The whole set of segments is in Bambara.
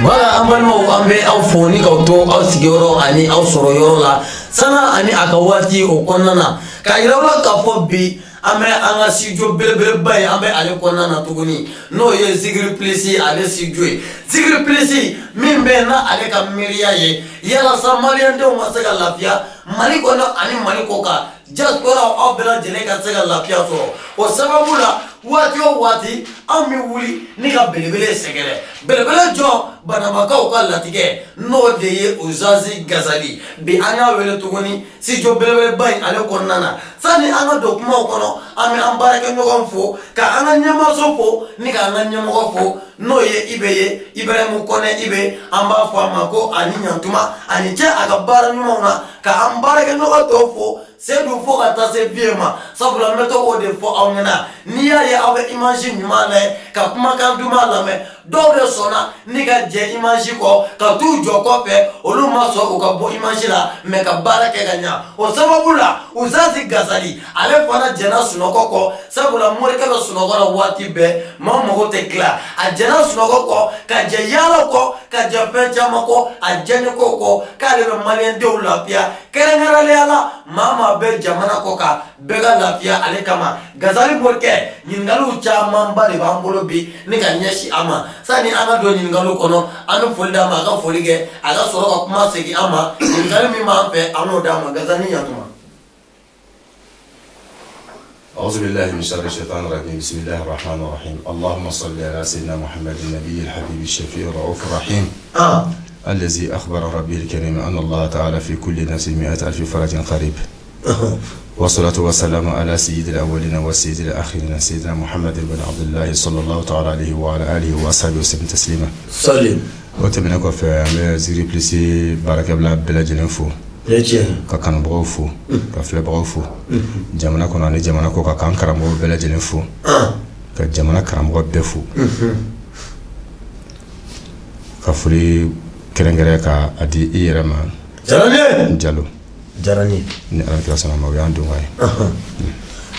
Voilà, an balimaw, an bɛ aw fo ni k'aw to aw sigiyɔrɔ ani aw sɔrɔ yɔrɔ la, sanga ani a ka waati o kɔnɔna na, k'a yira aw la k'a fɔ bi an bɛ an ka studio belebeleba ye, an bɛ ale kɔnɔna na tuguni, n'o ye Zikiri Plus ale studio ye. Zikiri Plus min bɛ n'a ale ka miiriya ye yalasa maliyɛndenw ka se ka lafiya Mali kɔnɔ ani Mali kɔ kan, diaspora aw bɛɛ lajɛlen ka se ka lafiya sɔrɔ. O sababu la, waati o waati anw bɛ wuli ni ka belebele sɛgɛrɛ, belebele jɔ banabakaw ka latigɛ, n'o de ye Oustaz Gazali. Bi an y'a wele tuguni studio belebeleba in ale kɔnɔna na. Sani an ka don kumaw kɔnɔ, an bɛ an baarakɛɲɔgɔn fo, ka an ka ɲɛmaaso fo ni k'an ka ɲɛmɔgɔ fo, n'o ye Ibe ye, Ibrahimu Kɔnɛ Ibe. An b'a fɔ a ma ko ani ɲantuma ani cɛ a ka baara ɲumanw na, ka an baarakɛɲɔgɔn tɔw fo, Seydou fo ka taa se Vieux ma. Sabula n bɛ to k'o de fɔ aw ɲɛna, n'i y'a ye aw bɛ image ɲuman lajɛ ka kumakan duman lamɛn, dɔw de sɔnna ni ka jɛ image kɔ ka t'u jɔ kɔfɛ, olu ma sɔn u ka bɔ image la mais ka baara kɛ ka ɲa. O sababu la, Oustaz Gazali ale fana jɛnna sunɔgɔ kɔ, sabula morikɛ bɛ sunɔgɔ la waati bɛɛ, maa mago tɛ tila. A jɛnna sunɔgɔ kɔ ka jɛ yaala kɔ ka jɛ fɛn caman kɔ, a jɛni ko kɔ k'ale bɛ maliyɛndenw lafiya, kɛrɛnkɛrɛnnenya la maa maa bɛ jamana kɔ kan, bɛɛ ka lafiya ale kama. Gazali morikɛ, ɲininkaliw camanba de b'an bolo bi ni ka ɲɛsin a ma. Sani an ka don ɲininkaliw kɔnɔ, an bɛ foli d'a ma, a ka foli kɛ, a ka sɔrɔ ka kuma segin an ma. Ɲininkali min b'an fɛ, an n'o d'a ma. Gazali, ɲantuma. أعوذ بالله من شر الشيطان الرجيم، بسم الله الرحمن الرحيم، اللهم صل على سيدنا محمد النبي الحبيب الشفيع الرؤوف الرحيم الذي أخبر ربه الكريم أن الله تعالى في كل نفس 100,000 فرج قريب، والصلاة والسلام على سيد الأولين وسيد الآخرين سيدنا محمد بن عبد الله صلى الله تعالى عليه وعلى آله وأصحابه وسلم تسليما. سلم. O tɛmɛnen kɔfɛ, an bɛ Zikiri Plus baarakɛbila bɛɛ lajɛlen fo, ka kanubagaw fo, ka filɛbagaw fo jamana kɔnɔ ani jamana kɔ kan, k'an karamɔgɔw bɛɛ lajɛlen fo, ka jamana karamɔgɔ bɛɛ fo, ka foli kɛrɛnkɛrɛn ka a di i yɛrɛ ma. Diyara n ye. Jalo. Diyara n ye. Ni Ala kira sɔnna ma, o y'an don ye.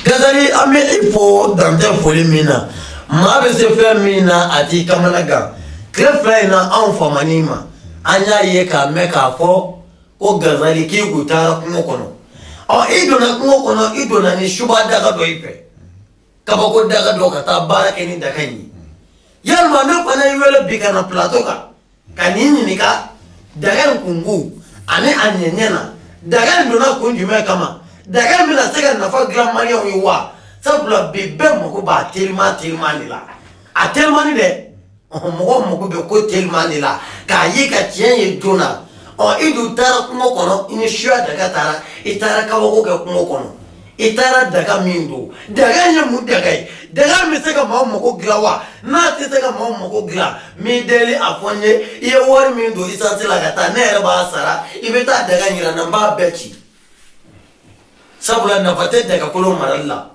Gazali, an bɛ i fo dantɛ foli min na, maa bɛ se fɛn min na a t'i kamana gan. Tile 2 in na, anw famani ma, an y'a ye k'a mɛn k'a fɔ ko Gazali k'i kun taara kungo kɔnɔ. Ɔ, i donna kungo kɔnɔ, i donna ni suba daga dɔ i fɛ, kabako daga dɔ, ka taa baara kɛ ni daga in ye. Yalima ne fana y'i wele bi ka na plateau kan ka n'i ɲininka daga in kungo ani a ɲɛɲɛ na. Daga in donna kun jumɛn kama? Daga in bɛna se ka nafa dilan maliyɛnw ye wa? Sabula bi bɛɛ mago b'a teliman teliman de la, a telimani dɛ, mɔgɔw mago bɛ ko teliman de la k'a ye ka tiɲɛ ye joona. Ɔ, i dun taara kungo kɔnɔ, i ni suya daga taara, i taara kabako kɛ kungo kɔnɔ, i taara daga min don, daga in ye mun daga ye? Daga in bɛ se ka maaw mago dilan wa? N'a tɛ se ka maaw mago dilan, n b'i deli a fɔ n ye, i ye wari min don essence la ka taa, ne yɛrɛ b'a sara, i bɛ taa daga in yira n na, n b'a bɛɛ ci, sabula nafa tɛ daga kolon marali la.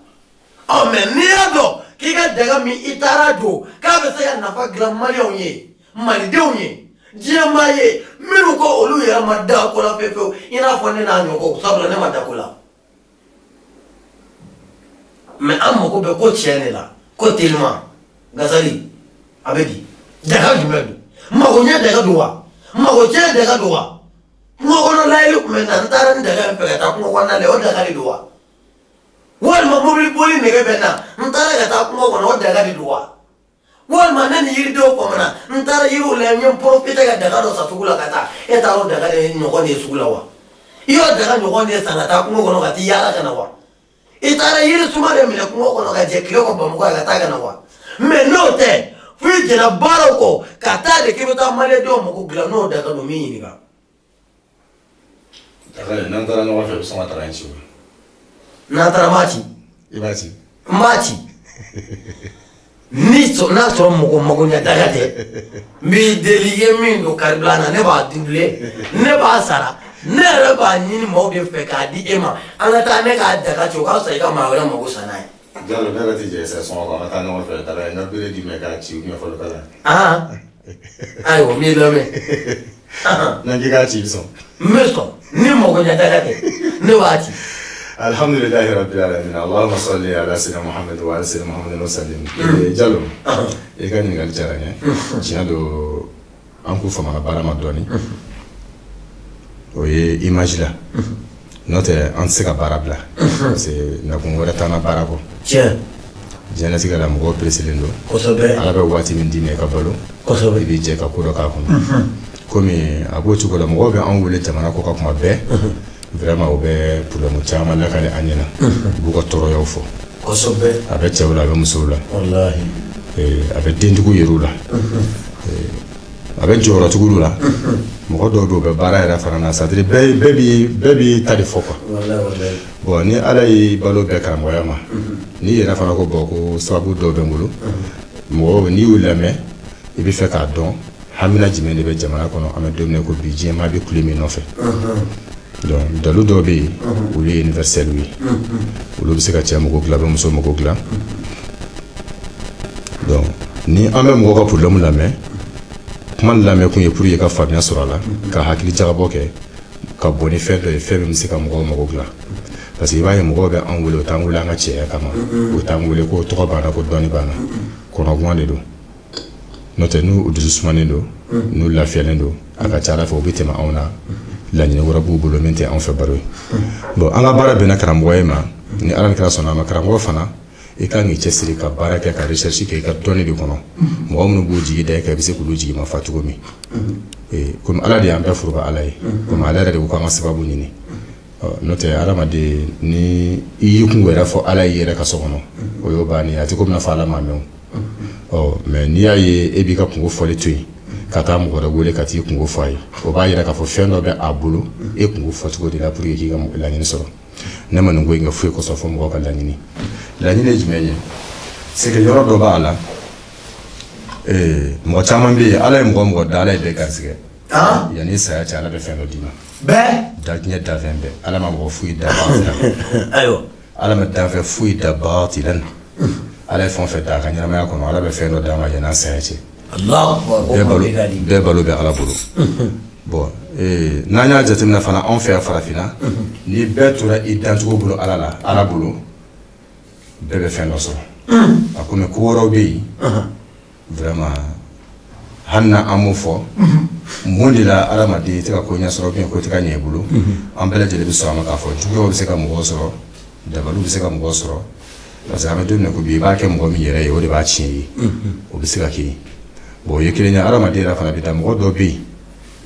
Ɔ, mɛ n'i y'a dɔn k'i ka daga min i taara don k'a bɛ se ka nafa dilan maliyɛnw ye, malidenw ye, diɲɛmaa ye, minnu ko olu yɛrɛ ma da ko la fewu fewu, i n'a fɔ ne n'a ɲɔgɔnw, sabula ne ma da ko la. Mɛ an mago bɛ ko tiɲɛ de la, ko teliman. Gazali, a bɛ di daga jumɛn don? Mago ɲɛ daga don wa? Mago tiɲɛ daga don wa? Kungo kɔnɔ layɛli tun bɛ na, n taara ni daga in fɛ ka taa kungo kɔnɔna la, o daga de don wa? Walima mobili boli nege bɛ n na, n taara ka taa kungo kɔnɔ, o daga de don wa? Walima ne ni yiridenw kɔmana, n taara yiriw la, n ye n profité ka daga dɔ san sugu la ka taa, e taara o daga de ɲɔgɔn de ye sugu la wa? I y'o daga ɲɔgɔn de san ka taa kungo kɔnɔ ka t'i yaala ka na wa? I taara yiri suma de minɛ kungo kɔnɔ ka jɛ tile kɔ Bamakɔ yan ka taa ka na wa? Mɛ n'o tɛ, fo i jɛnna baaraw kɔ ka taa de k'i bɛ taa maliyɛndenw mago dilan, n'o daga don, min ɲininka. N'an taara ɲɔgɔn fɛ, i bɛ sɔn ka daga in ci wa? N'an taara, n b'a ci. I b'a ci? N b'a ci. Ni n'a sɔrɔ mɔgɔ mago ɲɛ daga tɛ, n b'i deli, i ye min don karibilan na, ne b'a doublé, ne b'a sara, ne yɛrɛ b'a ɲini maaw de fɛ k'a di e ma, an ka taa ne k'a daga ci, o ka fisa i ka maa wɛrɛ mago sa n'a ye. Jalo, ne yɛrɛ tɛ jɛ sa sɔngɔ kɔ, an ka taa ɲɔgɔn fɛ, daga in n ka bere d'i ma i k'a ci, ou bien fɔlɔ kala. Ayiwa, n b'i lamɛn. N'an k'i k'a ci, i bɛ sɔn? N bɛ sɔn, ni mago ɲɛ daga tɛ, ne b'a ci. Alhamdulilahi rabbil alamin, Allahumma salli ala sayyidina Muhammad wa ala sayyidina Muhammad wa sallim. Jalo, i ka ɲininkali diyara n ye. Tiɲɛ don. An k'u famana baara ma dɔɔni, o ye image la. N'o tɛ, an tɛ se ka baara bila, parce que nakun wɛrɛ t'an na baara kɔ. Diɲɛlatigɛ la, mɔgɔw pereselen don. Ala bɛ waati min d'i ma i ka balo, i b'i jɛ ka ko dɔ k'a kɔnɔ. Komi a b'o cogo la, mɔgɔw bɛ anw wele jamana kɔ ka kuma bɛɛ. Vraiment, u bɛ problème caman lakale an ɲɛna, u b'u ka tɔɔrɔyaw fɔ. A bɛ cɛw la, a bɛ musow la, a bɛ dentigiw yɛrɛw la, a bɛ jɔyɔrɔtigiw la. Mɔgɔ dɔw bɛ yen, u bɛ baara yɛrɛ fana na, c'est à dire bɛɛ b'i ta de fɔ quoi. Bon, ni Ala y'i balo bɛɛ karamɔgɔya ma, n'i yɛrɛ fana ko bon, ko sababu dɔw bɛ n bolo, mɔgɔw n'i y'u lamɛn, i bɛ fɛ k'a dɔn hamina jumɛn de bɛ jamana kɔnɔ. An bɛ don min na ko bi, diɲɛ maa bɛ kule min nɔfɛ. Donc dalu dɔw bɛ yen, olu ye universel ye, olu bɛ se ka cɛ mako dilan, a bɛ muso mako dilan. Donc ni an bɛ mɔgɔw ka problème lamɛn, kuma lamɛn kun ye pour que ka faamuya sɔrɔ a la, ka hakili jagabɔ kɛ, ka bɔ ni fɛn dɔ ye, fɛn min bɛ se ka mɔgɔw mako dilan. Parce que i b'a ye, mɔgɔw bɛ an wele, u t'an wele an ka cɛya kama, u t'an wele ko tɔgɔ b'an na, ko dɔnni b'an na. Kɔnɔguwan de don. N'o tɛ, n'u dusu sumanen don, n'u lafiyalen don, a ka ca Ala fɛ, u bɛ tɛmɛ anw na. Laɲini wɛrɛ b'u bolo min tɛ anw fɛ baro ye. Bon, an ka baara bɛnna karamɔgɔ ye ma. Ni Ala ni kira sɔnna a ma, karamɔgɔ fana, i kan k'i cɛsiri ka baara kɛ, ka recherche kɛ i ka dɔnni de kɔnɔ. Mɔgɔ minnu b'u jigi da i kan, i bɛ se k'olu jigi ma fa cogo min. Komi Ala de y'an bɛɛ foroba Ala ye, komi ale yɛrɛ de ko k'an ka sababu ɲini. N'o tɛ, hadamaden, ni i y'i kun yɛrɛ fɔ Ala y'i yɛrɛ ka so kɔnɔ, o y'o bannen ye. A tɛ komi n'a fɔ Ala m'a mɛn o. Ɔ, mais n'i y'a ye e b'i ka kungo fɔli to yen ka taa mɔgɔ wɛrɛ wele ka t'i kungo fɔ a ye, o b'a yira k'a fɔ fɛn dɔ bɛ a bolo e kungo fɔcogo de la pour que k'i ka laɲini sɔrɔ. Ne ma nin ko in kɛ foyi kɔsɔn fo mɔgɔw ka laɲini. Laɲini ye jumɛn ye? C'est que yɔrɔ dɔ b'a la, mɔgɔ caman bɛ yen, Ala ye mɔgɔ mɔgɔ da, Ala ye bɛɛ garisɛgɛ. Yanni saya cɛ, Ala bɛ fɛn dɔ d'i ma. Bɛɛ. Da diɲɛ danfɛn bɛɛ, Ala ma mɔgɔ foyi da baatilan. Ala ma danfɛn foyi da baatilan. Ala ye fɛn o fɛn da a ka ɲɛnamaya kɔnɔ, Ala bɛ fɛn dɔ d'a ma yanni saya cɛ. Allahu akbar. Bɛɛ balo, bɛɛ balo bɛ Ala bolo. Bon, n'an y'a jateminɛ fana, anw fɛ yan farafinna, ni bɛɛ tora i dancogo bolo Ala la, Ala bolo, bɛɛ bɛ fɛn dɔ sɔrɔ. A komi ko wɛrɛw bɛ yen, vraiment, hali na an m'o fɔ, mun de la hadamaden i tɛ ka ko ɲɛ sɔrɔ, ou ko tɛ ka ɲɛ i bolo? An bɛɛ lajɛlen bɛ sɔn a ma k'a fɔ juguyaw bɛ se ka mɔgɔw sɔrɔ, dabaliw bɛ se ka mɔgɔw sɔrɔ. Parce que an bɛ don min na ko bi, i b'a kɛ mɔgɔ min yɛrɛ ye, o de b'a tiɲɛ i ye. O bɛ se ka kɛ yen. Bon, o ye kelen ye. Hadamaden yɛrɛ fana bɛ taa, mɔgɔ dɔw bɛ yen,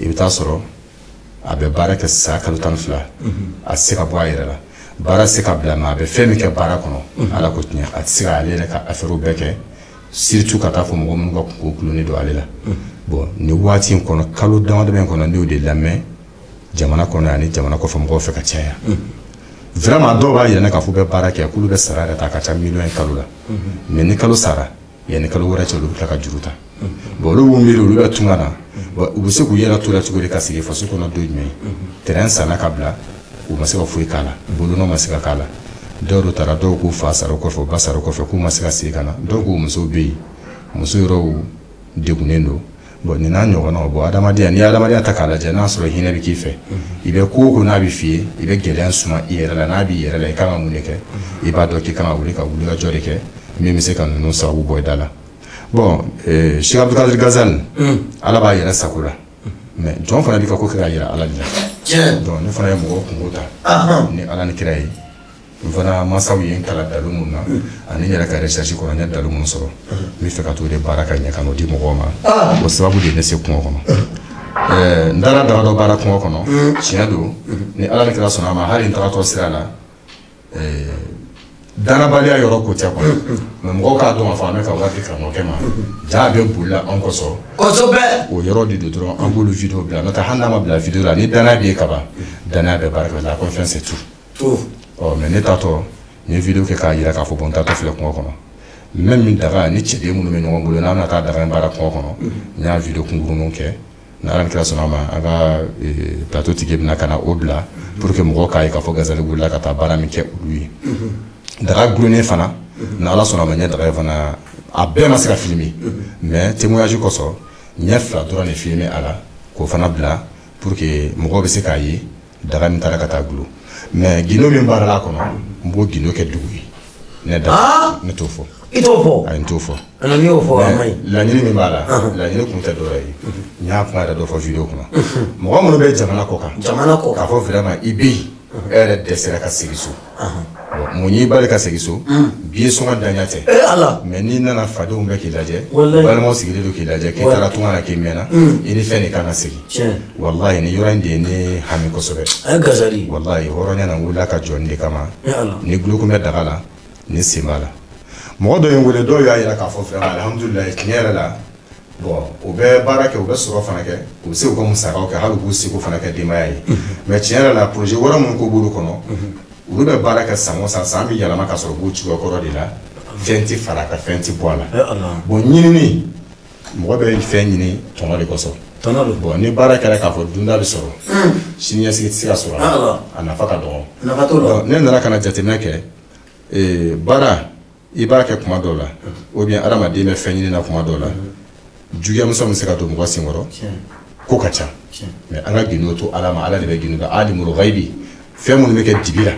i bɛ taa sɔrɔ a bɛ baara kɛ san kalo 12, a tɛ se ka bɔ a yɛrɛ la, baara tɛ se ka bila, mais a bɛ fɛn min kɛ baara kɔnɔ, Ala ko tiɲɛ, a tɛ se k'ale yɛrɛ ka affaire bɛɛ kɛ, surtout ka taa fɔ mɔgɔ minnu ka kungo gulonnen don ale la. Bon, nin waati in kɔnɔ, kalo dama dama in kɔnɔ, ne y'o de lamɛn jamana kɔnɔ ani jamana kɔfɛ mɔgɔw fɛ ka caya. Vraiment, dɔw b'a yira ne k'a fɔ u bɛ baara kɛ, k'olu bɛ sara yɛrɛ ta, a ka ca miliyɔn ye kalo la. Mais ni kalo sara, yanni kalo wɛrɛ cɛ, olu bɛ tila ka juru ta. Bon, olu b'u miiri olu bɛ tunga na. Bon, u bɛ se k'u yɛrɛ to la cogo di ka segin faso kɔnɔ don jumɛn? Terrain sanna ka bila, u ma se ka foyi k'a la, bolonɔ ma se ka k'a la. Dɔw taara, dɔw k'u fa sara o kɔfɛ, u ba sara o kɔfɛ, k'u ma se ka segin ka na. Dɔw k'u musow bɛ yen, muso yɔrɔw degunnen don. Bon, nin n'a ɲɔgɔnnaw. Bon, adamadenya, n'i ye adamadenya ta k'a lajɛ, n'a sɔrɔ hinɛ bɛ k'i fɛ, i bɛ ko o ko n'a bɛ f'i ye, i bɛ gɛlɛya suma i yɛrɛ la. N'a b'i yɛrɛ la, i kan ka mun de kɛ? I b'a dɔn k'i kan ka wuli ka wulikajɔ de kɛ min bɛ se ka ninnu sababu bɔ i da la. Bon, Cheikh Abdulkadir Gazali, Ala b'a yɛrɛ sago la, mais jɔn fana b'i ka ko kɛ k'a yira Ala de la. Donc ne fana ye mɔgɔw kungo ta ni Ala ni kira ye. N fana mansaw ye n kalan dalu mun na, ani n yɛrɛ ka recherche kɔnɔ, n ye dalu minnu sɔrɔ, n bɛ fɛ ka t'o de baara ka ɲɛ ka n'o di mɔgɔw ma. O sababu de ye ne se kungo kɔnɔ. N taara daga dɔ baara kungo kɔnɔ, tiɲɛ don. Ni Ala ni kira sɔnna a ma, hali n tagatɔ sira la, danabaliya yɔrɔ ko tɛ quoi, mais mɔgɔw k'a dɔn k'a fɔ an bɛ ka wari di karamɔgɔkɛ ma, ja bɛ bolila anw kɔsɔn. O yɔrɔ de don dɔrɔn, an b'olu vidéo bila. N'o tɛ, hali n'a ma bila vidéo la, ni danaya b'i ye kaban, danaya bɛ baara kɛ. La confiance, c'est tout. Ɔ, mais ne taatɔ, n ye vidéo kɛ k'a jira k'a fɔ bon, n taatɔ filɛ kungo kɔnɔ. Même min daga ni cɛden minnu bɛ ɲɔgɔn bolo, n'an bɛna taa daga in baara kungo kɔnɔ, n y'a vidéo kunkuruninw kɛ. Ni Ala ni kira sɔnna a ma, an ka plateau tigi bɛna ka na o bila pour que mɔgɔw k'a ye k'a fɔ Gazali wulila ka taa baara min kɛ olu ye. Daga gulonnen fana, ni Ala sɔnna a ma, n ye daga in fana, a bɛɛ ma se ka filmer, mais témoignage kosɔn, n ɲɛ fila dɔrɔn de filmer a la k'o fana bila pour que mɔgɔw bɛ se k'a ye daga min taara ka taa gulo. Mais gindo min baara la a kɔnɔ, n b'o gindo kɛ dugu ye. Ne da ne t'o fɔ. I t'o fɔ. Ayi, n t'o fɔ. N'i y'o fɔ a man ɲi. Laɲini min b'a la, laɲini kun tɛ dɔwɛrɛ ye. N y'a kuma yɛrɛ dɔ fɔ vidéo kɔnɔ. Mɔgɔ minnu bɛ jamana kɔ kan. Jamana kɔ kan. K'a fɔ vraiment i bɛ yen, e yɛrɛ dɛsɛra ka segin so. Bon, mun y'i bali ka segin so? Billet sɔngɔ daɲa tɛ. Ee Ala. Mais n'i nana fadenw bɛ k'i lajɛ, balimaw sigilen don k'i lajɛ, k'i taara tunga na k'i mɛnna, i ni fɛn de kan ka segin. Walahi ni yɔrɔ in de ye ne hami kosɛbɛ. A ye Gazali. Walahi hɔrɔnya na n wulila ka jɔ nin de kama. Ni gulokun bɛ daga la, ni sen b'a la. Mɔgɔ dɔ ye n wele, dɔw y'a jira k'a fɔ vraiment alhamdulilayi tiɲɛ yɛrɛ la. Bon, u bɛ baara kɛ, u bɛ sɔrɔ fana kɛ, u bɛ se k'u ka musakaw kɛ, hali u b'u seko fana kɛ denbaya ye. Mais tiɲɛ yɛrɛ la, projet wɛrɛ minnu ko b'olu kɔnɔ, olu bɛ baara kɛ san o san, san bɛ yɛlɛma ka sɔrɔ u b'u cogoya kɔrɔ de la, fɛn tɛ fara a kan, fɛn tɛ bɔ a la. Bon, ɲinini, mɔgɔ bɛ fɛn ɲini tɔnɔ de kosɔn. Bon, ni baara kɛra k'a fɔ dunda bɛ sɔrɔ, siniɲɛsigi tɛ se ka sɔrɔ a la, a nafa ka dɔgɔ. Nafa t'o la. Ne nana ka na jateminɛ kɛ, baara i b'a kɛ kuma dɔw la, ou bien adamaden bɛ fɛn ɲini na kuma dɔw la. Juguyamuso bɛ se ka don mɔgɔ senkɔrɔ, ko ka ca. Mais an ka gindo to Ala ma, Ala de bɛ gindo dɔn. Alimul ghaibi, fɛn minnu bɛ kɛ dibi la,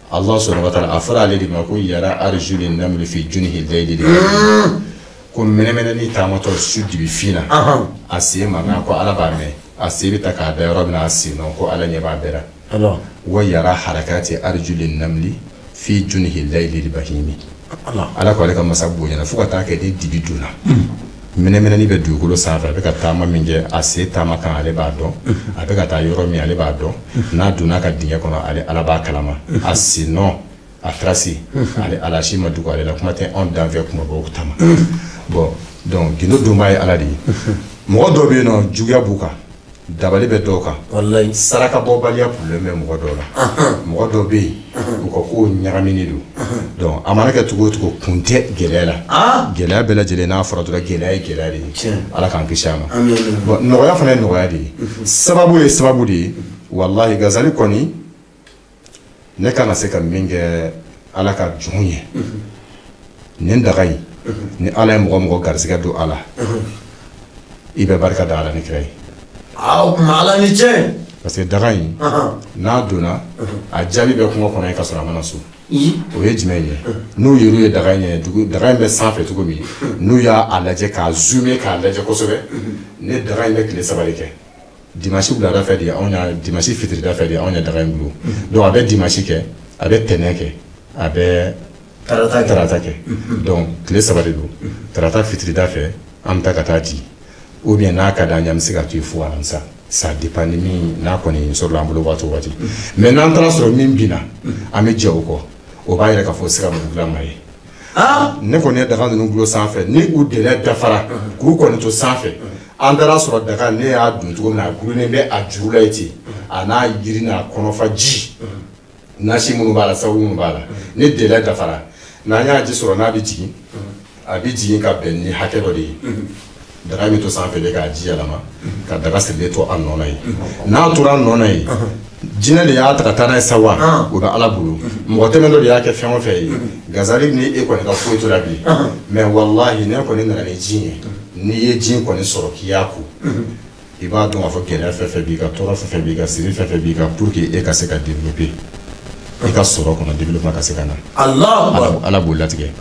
Allah subhanahu wa ta'ala a fɔra ale de ma ko yara arjuli namli fi junhi layli, ko mɛnɛmɛnɛni taamatɔ su dibi fin na, a sen mankan ko Ala b'a mɛn, a sen bɛ ta k'a da yɔrɔ min na a sen nɔ ko Ala ɲɛ b'a bɛɛ la. Wa yara harakati arjuli namli fi junhi layli bahimi. Ala ko ale ka masa bonyana fo ka taa kɛ ni dibi donna, mɛnɛmɛnɛni bɛ dugukolo sanfɛ, a bɛ ka taama min kɛ, a sen taama kan ale b'a dɔn, a bɛ ka taa yɔrɔ min ale b'a dɔn, n'a donna a ka dingɛ kɔnɔ ale Ala b'a kalama, a sen nɔ a trace ale Ala si ma dugu ale la, kuma tɛ anw danfɛ kumabaw ta ma. Bon, donc gindo donba ye Ala de ye. Mɔgɔ dɔw bɛ yen nɔ, juguya b'u kan, dabali bɛ dɔw kan, saraka bɔbaliya problème bɛ mɔgɔ dɔw la, mɔgɔ dɔw bɛ yen u ka kow ɲagaminen don. Donc a mana kɛ cogo o cogo, kun tɛ gɛlɛya la. Gɛlɛya bɛɛ lajɛlen n'a fɔra dɔrɔn gɛlɛya ye gɛlɛya de ye, Ala k'an kisi a ma. Bon, nɔgɔya fana ye nɔgɔya de ye, sababu ye sababu de ye. Walahi Gazali kɔni, ne kan ka se ka min kɛ Ala ka jɔn ye, nin daga in, ni Ala ye mɔgɔ mɔgɔ garisɛgɛ don a la, i bɛ barika da Ala ni kira ye. O kuma Ala ni cɛ. Parce que daga in, n'a donna, a jaabi bɛ kungo kɔnɔ ye ka sɔrɔ a ma na so. O ye jumɛn ye? N'u yɛrɛ ye daga in ye, daga in bɛ sanfɛ cogo min, n'u y'a lajɛ k'a zoomer k'a lajɛ kosɛbɛ, ne daga in bɛ tile 3 de kɛ. Dimanche wulada fɛ de anw y'a, dimanche fitirida fɛ de anw ye daga in gulo. Donc a bɛ dimanche kɛ, a bɛ tɛnɛn kɛ, a bɛ tarata kɛ. Donc tile 3 de don. Tarata fitirida fɛ an bɛ taa ka taa di. Ou bien n'a ka d'an ye, an bɛ se ka to yen fo alamisa. Ça dépend ni min n'a kɔni sɔrɔla an bolo waati o waati. Mais n'an taara sɔrɔ min binna, an bɛ jɛ o kɔ. O b'a yira k'a fɔ o tɛ se ka mɔgɔ dilan maa ye. Ne kɔni ye daga ninnu gulo sanfɛ, ni u délai dafara k'u kɔni to sanfɛ, an taara sɔrɔ daga ne y'a don cogo min na, a gulonnen bɛ a juru la yen ten, a n'a yiri n'a kɔnɔfa ji, nasi minnu b'a la, sababu minnu b'a la, ni délai dafara, n'an y'a ji sɔrɔ n'a bɛ jigin, a bɛ jigin ka bɛn ni hakɛ dɔ de ye. Daga bɛ to sanfɛ de k'a ji yɛlɛma, ka daga sirilen to a nɔ na yen. N'a tora a nɔ na yen, jinɛ de y'a ta ka taa n'a ye sa wa, o bɛ Ala bolo. Mɔgɔ tɛmɛn dɔ de y'a kɛ fɛn o fɛn ye, Gazali ni e kɔni ka foyi t'o la bilen. Mais walahi ne kɔni nana ni ji ye, n'i ye ji kɔni sɔrɔ k'i y'a ko, i b'a dɔn k'a fɔ gɛlɛya fɛn fɛn b'i kan, tɔɔrɔ fɛn fɛn b'i kan, siri fɛn fɛn b'i kan, pour que e ka se ka développer, i ka sɔrɔ kɔnɔ développement ka se ka na. Ala b'o latigɛ.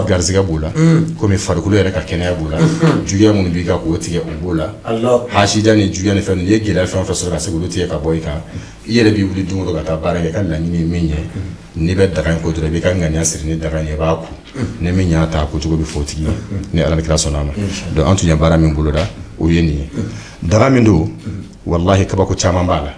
Garisɛgɛ b'o la, komi farikolo yɛrɛ ka kɛnɛya b'o la, juguya minnu b'i kan k'o tigɛ o b'o la, hasida ni juguya ni fɛn ninnu, n'i ye gɛlɛya fɛn o fɛn sɔrɔ ka se k'olu tigɛ ka bɔ i kan, i yɛrɛ b'i wuli don o don ka taa baara kɛ, i ka laɲini ye min ye, n'i bɛ daga in ko dɔrɔn, i b'i ka ŋaniya siri ni daga in ye, i b'a ko, ni min y'a ta a kocogo bɛ fɔ o tigi ye, ni Ala ni kira sɔnna a ma. Donc an tun ye baara min boloda, o ye nin ye. Daga min don, walahi kabako caman b'a la.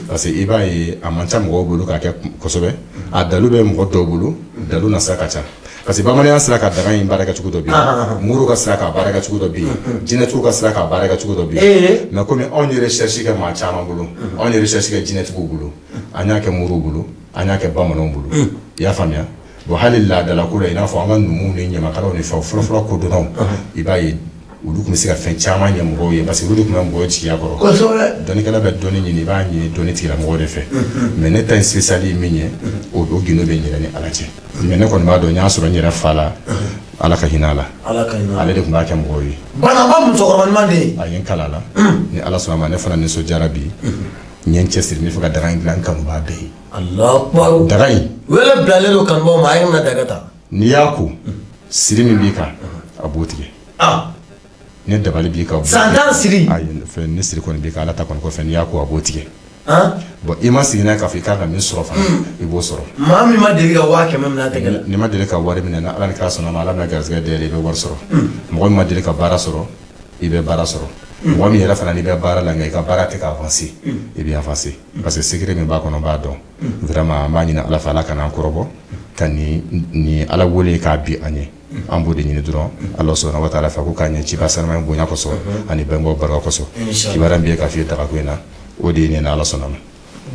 Parce que i b'a ye a man ca mɔgɔw bolo k'a kɛ kosɛbɛ, a dalu bɛ mɔgɔ dɔw bolo, dalu nasira ka ca. Parce que bamananya sera ka daga in baara kɛ cogo dɔ bɛ yen, moriw ka sira k'a baara kɛ cogo dɔ bɛ yen, jinɛtigiw ka sira k'a baara kɛ cogo dɔ bɛ yen. Mais komi anw ye recherche kɛ maa caman bolo, anw ye recherche kɛ jinɛtigiw bolo, an y'a kɛ moriw bolo, an y'a kɛ bamananw bolo. I y'a faamuya? Bon, hali laadalako la, i n'a fɔ an ka numuw ni ɲamakalaw ni fɛnw fɔlɔfɔlɔ kodɔnnaw, i b'a ye olu tun bɛ se ka fɛn caman ɲɛ mɔgɔw ye, parce que olu de tun bɛ mɔgɔw jigiya kɔrɔ. Dɔnnikɛla bɛ dɔnni ɲini, i b'a ɲini dɔnni tigilamɔgɔw de fɛ. Mais ne ta in spécial ye min ye, o gindo bɛ n yɛrɛ ni Ala cɛ. Mais ne kɔni b'a dɔn, n y'a sɔrɔ n yɛrɛ fa la, Ala ka hinɛ a la. Ale de tun b'a kɛ mɔgɔw ye. Banaba musokɔrɔba ɲuman de ye. A ye n kalan a la. Ni Ala sɔnna a ma, ne fana nisɔndiyara bi. N ye n cɛsiri, n bɛ fɛ ka daga in dilan, n kanubaa bɛɛ ye. Alahu akibaru. Daga in. Wele bilalen don kanubaw ma, a ye na daga ta. N'i y'a ko siri min b'i kan a b'o tigɛ. Ni dabali b'i kan. San 10 siri. Ayi fɛn ni siri kɔni b'i kan Ala ta kɔni kɔfɛ n'i y'a ko a b'o tigɛ. Bon i ma sigi n'a k'a fɔ i kan ka min sɔrɔ fana i b'o sɔrɔ. Maa min ma deli ka 100 000 minɛ a tɛgɛ la. N'i ma deli ka wari minɛ Ala ni kira sɔnna ma Ala bɛna garisɛgɛ dayɛlɛ i bɛ wari sɔrɔ. Mɔgɔ min ma deli ka baara sɔrɔ i bɛ baara sɔrɔ. Mɔgɔ min yɛrɛ fana n'i bɛ baara la nka i ka baara tɛ ka avancer i bɛ avancer parce que secret min b'a kɔnɔ n b'a dɔn. Vraiment an b'a ɲini Ala fɛ Ala ka n'an kɔrɔbɔ ka nin Ala wele k'a bi an ye. An b'o de ɲini dɔrɔn Ala sɔnna wa taala fɛ ko k'a ɲɛ ciba sanuma in bonya kosɔn ani bangebaaw barika kosɔn. Kibaruya min bɛ k'a f'i ye dagako in na o de ye nin Ala sɔnna ma.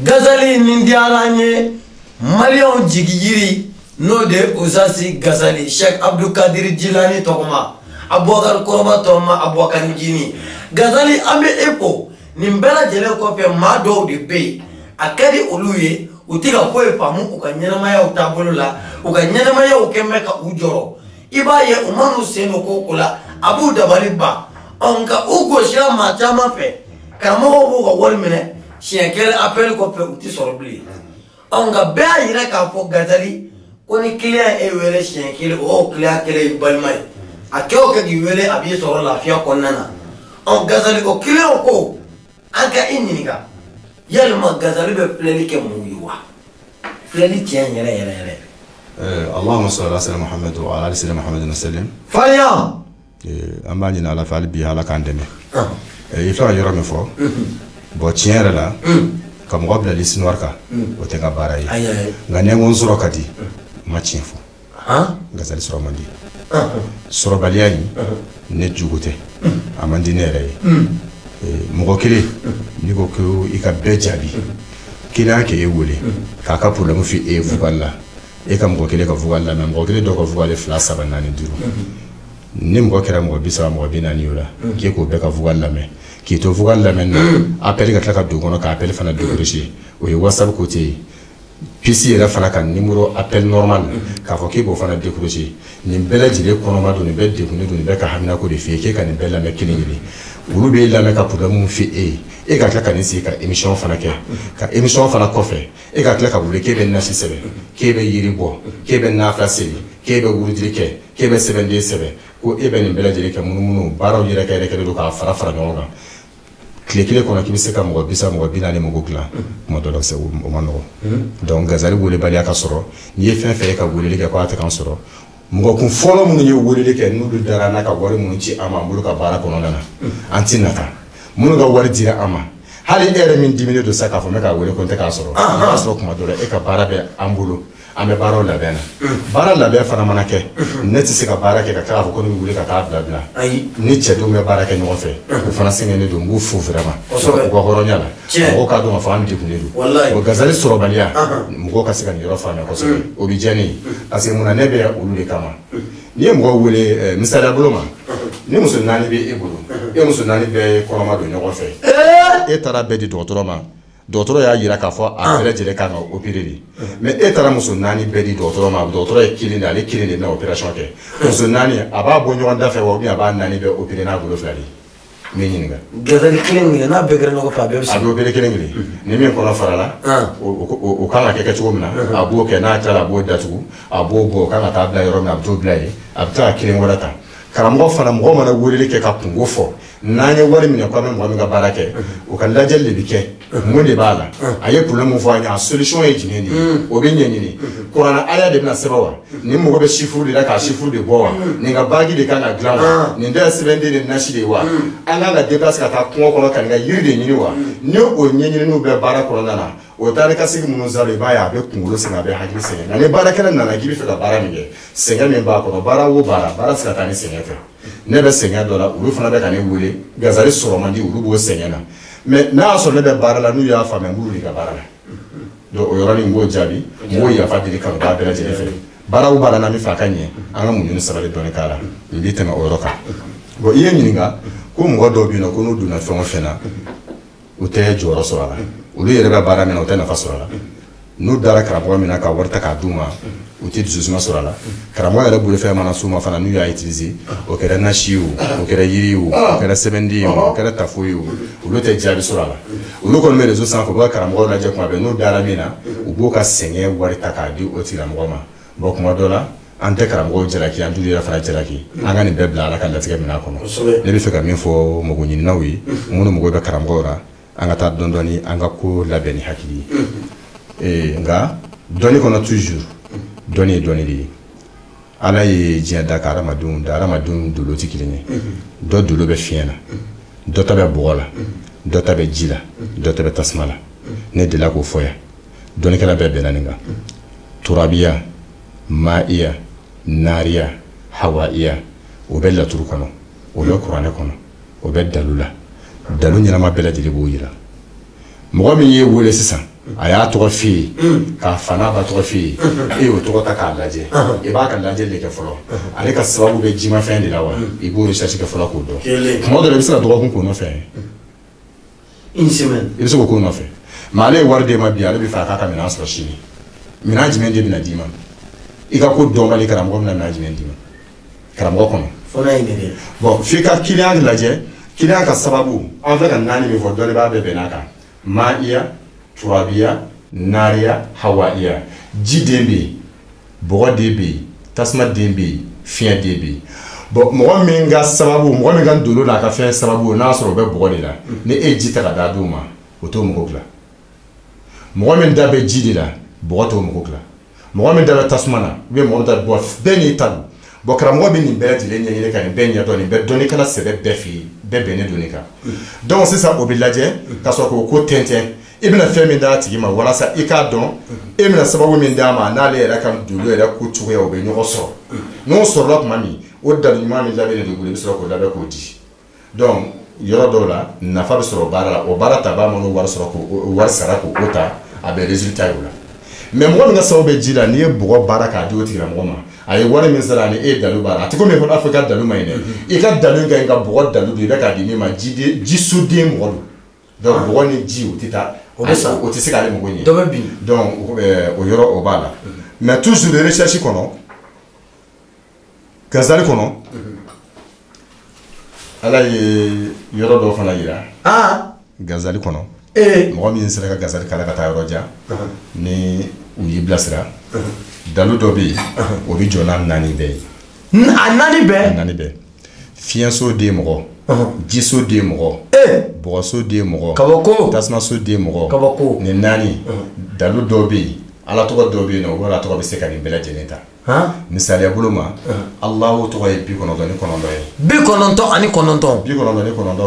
Gazali nin diyara an ye maliyɛnw jigi yiri n'o de ye Usasi Gazali Cheikh Abdulkadir Jilani tɔgɔma Abubakar Kɔrɔba tɔgɔma Abubakar Jini. Gazali an bɛ e fo nin bɛɛ lajɛlen kɔfɛ maa dɔw de bɛ yen a ka di olu ye u tɛ ka foyi faamu u ka ɲɛnɛmayaw taabolo la u ka ɲɛnɛmayaw kɛ bɛ ka u jɔrɔ i b'a ye u man'u sen don ko o la a b'u dabali ban. Ɔ nka u gosira maa caman fɛ karamɔgɔw b'u ka wari minɛ siɲɛ kelen appel kɔfɛ u tɛ sɔrɔ bilen. Ɔ nka bɛɛ y'a yira k'a fɔ Gazali ko ni client e wele siɲɛ kelen o client kelen y'i balima ye a kɛ o kɛ k'i wele a b'i sɔrɔ lafiya kɔnɔna na. Ɔ Gazali o client ko an ka i ɲininka yalima Gazali bɛ filɛli kɛ mun ye wa filɛli tiɲɛ yɛrɛ yɛrɛ yɛrɛ. Allahumma salli ala sayyidina Muhammad wa ala ali sayyidina Muhammad wa sallim. Fariya. An b'a ɲini Ala fɛ hali bi Ala k'an dɛmɛ. I filɛ ka yɔrɔ min fɔ. Bon tiɲɛ yɛrɛ la ka mɔgɔ bila liste noire kan o tɛ n ka baara ye. Nka ni n ko n sɔrɔ ka di n ma tiɲɛ fɔ. Gazali sɔrɔ man di. Sɔrɔbaliya in ne jugu tɛ a man di ne yɛrɛ ye. Mɔgɔ kelen n'i ko ko i ka bɛɛ jaabi kelen k'e wele k'a ka problème f'i e ye vocal la e ka mɔgɔ kelen ka vocal lamɛn mɔgɔ kelen dɔw ka vocal 2 3 4 5 ni mɔgɔ kɛra mɔgɔ 30 mɔgɔ 40 ye o la k'e k'o bɛɛ ka vocal lamɛn k'i to vocal lamɛn na appel ka tila ka don kɔnɔ ka appel fana décrocher o ye WhatsApp côté ye puce yɛrɛ fana ka numéro appel normal k'a fɔ k'e b'o fana décrocher nin bɛɛ lajɛlen kɔnɔma don nin bɛɛ degunnen don nin bɛɛ ka haminako de f'i ye k'e ka nin bɛɛ lamɛn kelen kelen olu b'e lamɛn ka problème f'i e ye e ka tila ka nin sigi ka émission fana kɛ ka émission fana kɔfɛ e ka tila ka wuli k'e bɛ nasi sɛbɛn k'e bɛ yiri bɔ k'e bɛ nafila seli k'e bɛ wurudili kɛ k'e bɛ sɛbɛnden sɛbɛn ko e bɛ nin bɛɛ lajɛlen kɛ munumunu baaraw yɛrɛ kɛ yɛrɛ kɛlen don k'a fara fara ɲɔgɔn kan tile kelen kɔnɔ k'i bɛ se ka mɔgɔ 30 mɔgɔ 40 mɔgɔ dilan kuma dɔ la o ma nɔgɔn. Donc Gazali welebaliya ka sɔrɔ n'i ye fɛn fɛn ye ka weleli kɛ k'a tɛ k'an sɔrɔ mɔgɔ kun fɔlɔ minnu ye weleli kɛ n'olu dara n'a ka wari minnu ci an ma an bolo ka baara kɔnɔna na an ti nata minnu ka wari dira an ma hali e yɛrɛ min diminen don sa k'a fɔ n bɛ k'a wele ko n tɛ k'a sɔrɔ i b'a sɔrɔ kuma dɔ la e ka baara bɛ an bolo an bɛ baaraw labɛn na baara labɛn fana mana kɛ ne tɛ se ka baara kɛ ka tila k'a fɔ ko ne bɛ wuli ka taa bila bila ni cɛdenw bɛ baara kɛ ɲɔgɔn fɛ u fana sɛgɛnnen don n b'u fo vraiment u ka hɔrɔnya la mɔgɔw k'a dɔn k'a fɔ an degunnen don bon Gazali sɔrɔbaliya mɔgɔw ka se ka nin yɔrɔ faamuya kosɛbɛ o bɛ diya ne ye parce que munna ne bɛ olu de kama n'i ye mɔgɔw wele misaliya bolo ma ni muso 4 bɛ e bolo e muso 4 bɛɛ ye kɔnɔma don ɲɔgɔn fɛ e taara bɛɛ di dɔgɔtɔrɔ ma dɔgɔtɔrɔ y'a jira k'a fɔ a bɛɛ lajɛlen kan ka opérer de mais e taara muso 4 bɛɛ di dɔgɔtɔrɔ ma dɔgɔtɔrɔ ye kelen de ale kelen de bɛna opération kɛ muso 4 a b'a bɔ ɲɔgɔn da fɛ wa ou bien a b'a 4 bɛɛ opérer n'a bolo fila de n bɛ ɲininka. Gazali kelen kelen n'a bɛɛ kɛra ɲɔgɔn fɛ a bɛɛ bɛ se. A bɛ opérer kelen kelen ni min kɔnɔ farala o kan ka kɛ cogo min na a b'o kɛ n'a tilala a b'o datugu a b'o bɔ o kan ka taa bila yɔrɔ min na a bɛ t'o bila yen a bɛ tila ka kelen wɛrɛ ta. Karamɔgɔ fana mɔgɔ mana weleli kɛ ka kungo fɔ n'an ye wari minɛ k'an bɛ mɔgɔ min ka baara kɛ o ka lajɛli de bɛ kɛ mun de b'a la a ye problème mun fɔ an ye a solution ye jumɛn de ye o bɛ ɲɛɲini kuranɛ aya de bɛna sɛbɛn wa nin mɔgɔ bɛ chiffre de la k'a chiffre de bɔ wa nin ka bague de kan ka dilan wa nin da ye sɛbɛnden de nasi de ye wa an kan ka déplacer ka taa kungo kɔnɔ ka nin ka yiri de ɲini wa ni o ɲɛɲininiw bɛ baara kɔnɔna na o taara ka segin minnu sara i b'a ye a bɛ kunkolo sɛgɛn a bɛ hakili sɛgɛn nka ni baarakɛla nana k'i bɛ fɛ ka baara min kɛ sɛgɛn min b'a kɔnɔ baara o baara baara tɛ se ka taa ni sɛgɛn tɛ ne bɛ sɛgɛn dɔ la olu fana bɛ ka ne wele Gazali sɔrɔ man di olu b'o sɛgɛn na mais n'a y'a sɔrɔ ne bɛ baara la n'u y'a faamuya n b'olu de ka baara la donc o yɔrɔnin n b'o jaabi n b'o yafa deli kanubaa bɛɛ lajɛlen fɛ baara o baara n'an bɛ fɛ a ka ɲɛ an ka muɲu ni sabali dɔɔni k'a la n bɛ tɛmɛ o yɔrɔ kan. Bon i ye ɲininka ko mɔgɔ dɔw bɛ yen nɔ ko n'u donna fɛn o fɛn na u tɛ jɔyɔrɔ sɔrɔ a la olu yɛrɛ bɛ baara min na u tɛ nafa sɔrɔ a la n'u dara karamɔgɔ min na ka wari ta k'a d'u ma u tɛ dususuma sɔrɔ a la karamɔgɔ yɛrɛ bolofɛn mana s'u ma fana n'u y'a utiliser o kɛra nasi ye o o kɛra yiri ye o o kɛra sɛbɛnden ye o o kɛra tafo ye o olu tɛ jaabi sɔrɔ a la olu kɔni bɛ réseau sanfɛ u bɛ ka karamɔgɔ lajɛ kuma bɛɛ n'u dara min na u b'o ka sɛgɛn wari ta k'a di o tigilamɔgɔ ma bon kuma dɔ la An tɛ karamɔgɔw jalaki, an t'u yɛrɛ fana jalaki. An ka nin bɛɛ bila Ala ka latigɛ minɛn kɔnɔ. Ne bɛ fɛ ka min fɔ mɔgɔ ɲininaw ye, minnu mago bɛ karamɔgɔw la, an ka taa dɔɔni dɔɔni, an ka ko labɛn ni hakili ye. Nka dɔnni kɔnɔ toujours, dɔnni ye dɔnni de ye. Ala ye diɲɛ da ka hadamadenw da, hadamadenw dolo tɛ kelen ye. Dɔ dolo bɛ fiɲɛ na, dɔ ta bɛ bɔgɔ la, dɔ ta bɛ ji la, dɔ ta bɛ tasuma la. Ne delila k'o fɔ yan. Dɔnnikɛla bɛɛ bɛnna nin kan. Turabiya, ma'iya, nariya, hawaiya, o bɛ laturu kɔnɔ, o bɛ kuranɛ kɔnɔ, o bɛ dalu la. Dalu ɲɛnama bɛɛ lajɛlen b'o yira. Mɔgɔ min y'e wele sisan, a y'a tɔgɔ f'i ye, k'a fa n'a ba tɔgɔ f'i ye, e y'o tɔgɔ ta k'a lajɛ, i b'a ka lajɛli de kɛ fɔlɔ. Ale ka sababu bɛ jimafɛn de la wa, i b'o recherche kɛ fɔlɔ k'o dɔn. Tuma dɔ la i bɛ se ka dɔgɔkun k'o nɔfɛ. Une semaine. I bɛ se k'o k'o nɔfɛ. Mais ale ye wari d'e ma bi, ale bɛ fɛ a k'a ka minɛn sɔrɔ sini. Minɛn jumɛn de bɛna d'i ma? I ka ko dɔnbali karamɔgɔ bɛna minɛn jumɛn d'i ma? Karamɔgɔ kɔnɔ. Fo n'a ye nin kɛ. Bon, f'i ka client lajɛ, client ka sababu, an filɛ ka naani min fɔ, dɔnnibaa bɛɛ bɛnn'a kan. Ma'iya, turabiya, nariya, hawaiya. Ji den bɛ yen, bɔgɔ den bɛ yen, tasuma den bɛ yen, fiɲɛ den bɛ yen. Bon, mɔgɔ min ka sababu, mɔgɔ min ka dolo n'a ka fɛn sababu, n'a sɔrɔ o bɛ bɔgɔ de la, ni e ye ji ta ka d'a d'o ma, o t'o mɔgɔ dilan. Mɔgɔ min da bɛ ji de la, bɔgɔ t'o mɔgɔ dilan. Mɔgɔ min da bɛ tasuma na, ou bien mɔgɔ min da bɔ, bɛɛ n'i ta don. Bon, karamɔgɔ bɛ nin bɛɛ lajɛlen ɲɛɲini ka nin bɛɛ ɲɛdɔn, nin bɛɛ dɔnnikɛla sɛbɛ bɛɛ fɛ yen, bɛɛ bɛnnen don nin kan. Donc sisan o bɛ lajɛ ka sɔrɔ k'o ko tɛntɛn. I bɛna fɛn min d'a tigi ma walasa i k'a dɔn, e bɛna sababu min d'a ma n'ale yɛrɛ ka dolo yɛrɛ ko cogoya o bɛ ɲɔgɔn sɔrɔ. N'o sɔrɔla tuma min, o dalu ɲuman min labɛnnen don i bolo, i bɛ sɔrɔ k'o labɛn k'o di. Donc yɔrɔ dɔw la nafa bɛ sɔrɔ baara la, o baara tabaa mana wari sɔrɔ k'o wari sara k'o ta, a bɛ résultat ye o la. Mais mɔgɔ min ka sababu bɛ ji la, n'i ye bɔgɔ baara k'a di o tigilamɔgɔ ma, a ye wari min sara ani e ye dalu baara, a tɛ komi i b'a fɔ i ka dalu ma ɲi dɛ. I ka dalu ka ɲi ka bɔgɔ dalu don, i bɛ k'a di min ma, jisoden mɔgɔ don. Donc bɔgɔ ni ji o tɛ taa, o bɛ sa, o tɛ se k'ale mago ɲɛ. Dɔ bɛ bin. Donc o yɔrɔ o b'a la. Mais toujours recherche kɔnɔ, Gazali kɔnɔ, Ala ye yɔrɔ dɔw fana yira. Gazali kɔnɔ. Mɔgɔ min sera ka Gazali kalan ka taa yɔrɔ jan, ni u y'i bilasira, dalu dɔ bɛ yen, o bɛ jɔ n'a naani bɛɛ ye. A naani bɛɛ? A naani bɛɛ. Fiɲɛso den mɔgɔ, jiso den mɔgɔ, bɔgɔso den mɔgɔ, kabako, tasumaso den mɔgɔ, kabako. Nin naani, dalu dɔw bɛ yen, Ala tɔgɔ dɔw bɛ yen nɔ, o Ala tɔgɔ bɛ se ka nin bɛɛ lajɛlen ta. Misaliya bolo ma, Alahu tɔgɔ ye 99 ye. 99. 99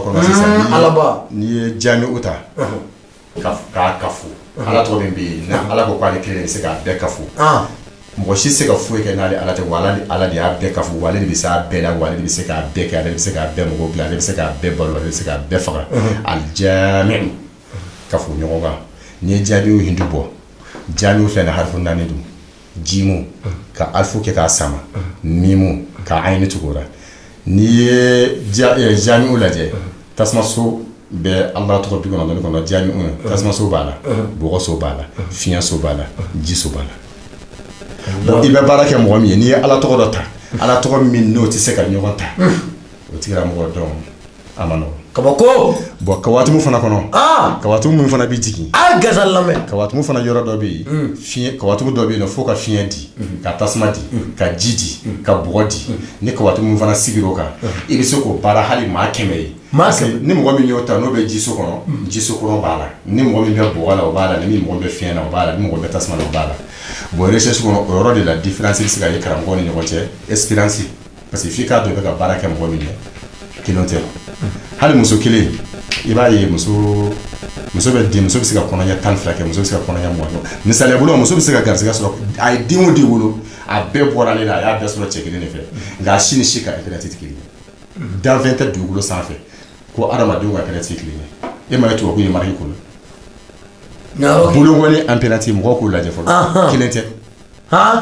kɔnɔ sisan. Alaba. N'i ye jamiu ta, k'a kafo, Ala tɔgɔ min bɛ yen, ni Ala ko k'ale kelen de bɛ se k'a bɛɛ kafo. Mɔgɔ si tɛ se ka foyi kɛ n'ale Ala tɛ, wa Ala de y'a bɛɛ kafo, wa ale de bɛ se a bɛɛ la, wa ale de bɛ se k'a bɛɛ kɛ, ale de bɛ se k'a bɛɛ mɔgɔ bila, ale bɛ se k'a bɛɛ balo, ale bɛ se k'a bɛɛ faga. Alijamiu kafo ɲɔgɔn kan. N'i ye jamiu hindu bɔ, jamiu filɛ nin harifu naani don. Jimu ka alifu kɛ k'a sama, mimu ka ayini tugu o la. N'i ye jamiu lajɛ, tasumaso bɛ Ala tɔgɔ 99 jamiu, tasumaso b'a la, bɔgɔso b'a la, fiɲɛso b'a la, jiso b'a la. Bon, i bɛ baara kɛ mɔgɔ min ye, n'i ye Ala tɔgɔ dɔ ta, Ala tɔgɔ min n'o tɛ se ka ɲɔgɔn ta, o tigilamɔgɔ dɔn a ma nɔgɔn. Kabako. Bon, kawatimu fana kɔnɔ, kawatimu min fana bɛ jigin, a Gazali lamɛn. Kawatimu fana yɔrɔ dɔ bɛ yen, fiɲɛ, kawatimu dɔ bɛ yen nɔ fo ka fiɲɛ di, ka tasuma di, ka ji di, ka bɔgɔ di. Ni kawatimu min fana sigira o kan, i bɛ se k'o baara hali maa 100 ye. Parce que ni mɔgɔ min y'o ta n'o bɛ jiso kɔnɔ, jiso kɔnɔ b'a la. Ni mɔgɔ min bɛ bɔgɔ la, o b'a la. Ni mɔgɔ min bɛ fiɲɛ na, o b'a la. Ni mɔgɔ bɛ tasuma na, o b'a la. Bon, recherche kɔnɔ, o yɔrɔ de la différence bɛ se ka ye karamɔgɔw ni ɲɔgɔn cɛ, expérience. Parce que f'i k'a dɔn i bɛ ka baara kɛ mɔgɔ min ye, kelen tɛ. Hali muso kelen, i b'a ye muso bɛ den, muso bɛ se ka kɔnɔɲɛ 12 kɛ, muso bɛ se ka kɔnɔɲɛ 20 kɛ. Misaliya bolo, muso bɛ se ka garisɛgɛ sɔrɔ, a ye den o den wolo, a bɛɛ bɔra ale la, a y'a bɛɛ sɔrɔ cɛ kelen de fɛ. Nka a si ni si ka intérêt tɛ kelen ye. Danfɛn tɛ dugukolo sanfɛ ko adamadenw ka intérêt tɛ kelen ye. E ma ye tubabu ye mariki ko la. Bolokɔni impératif mɔgɔw k'o lajɛ fɔlɔ. Kelen tɛ.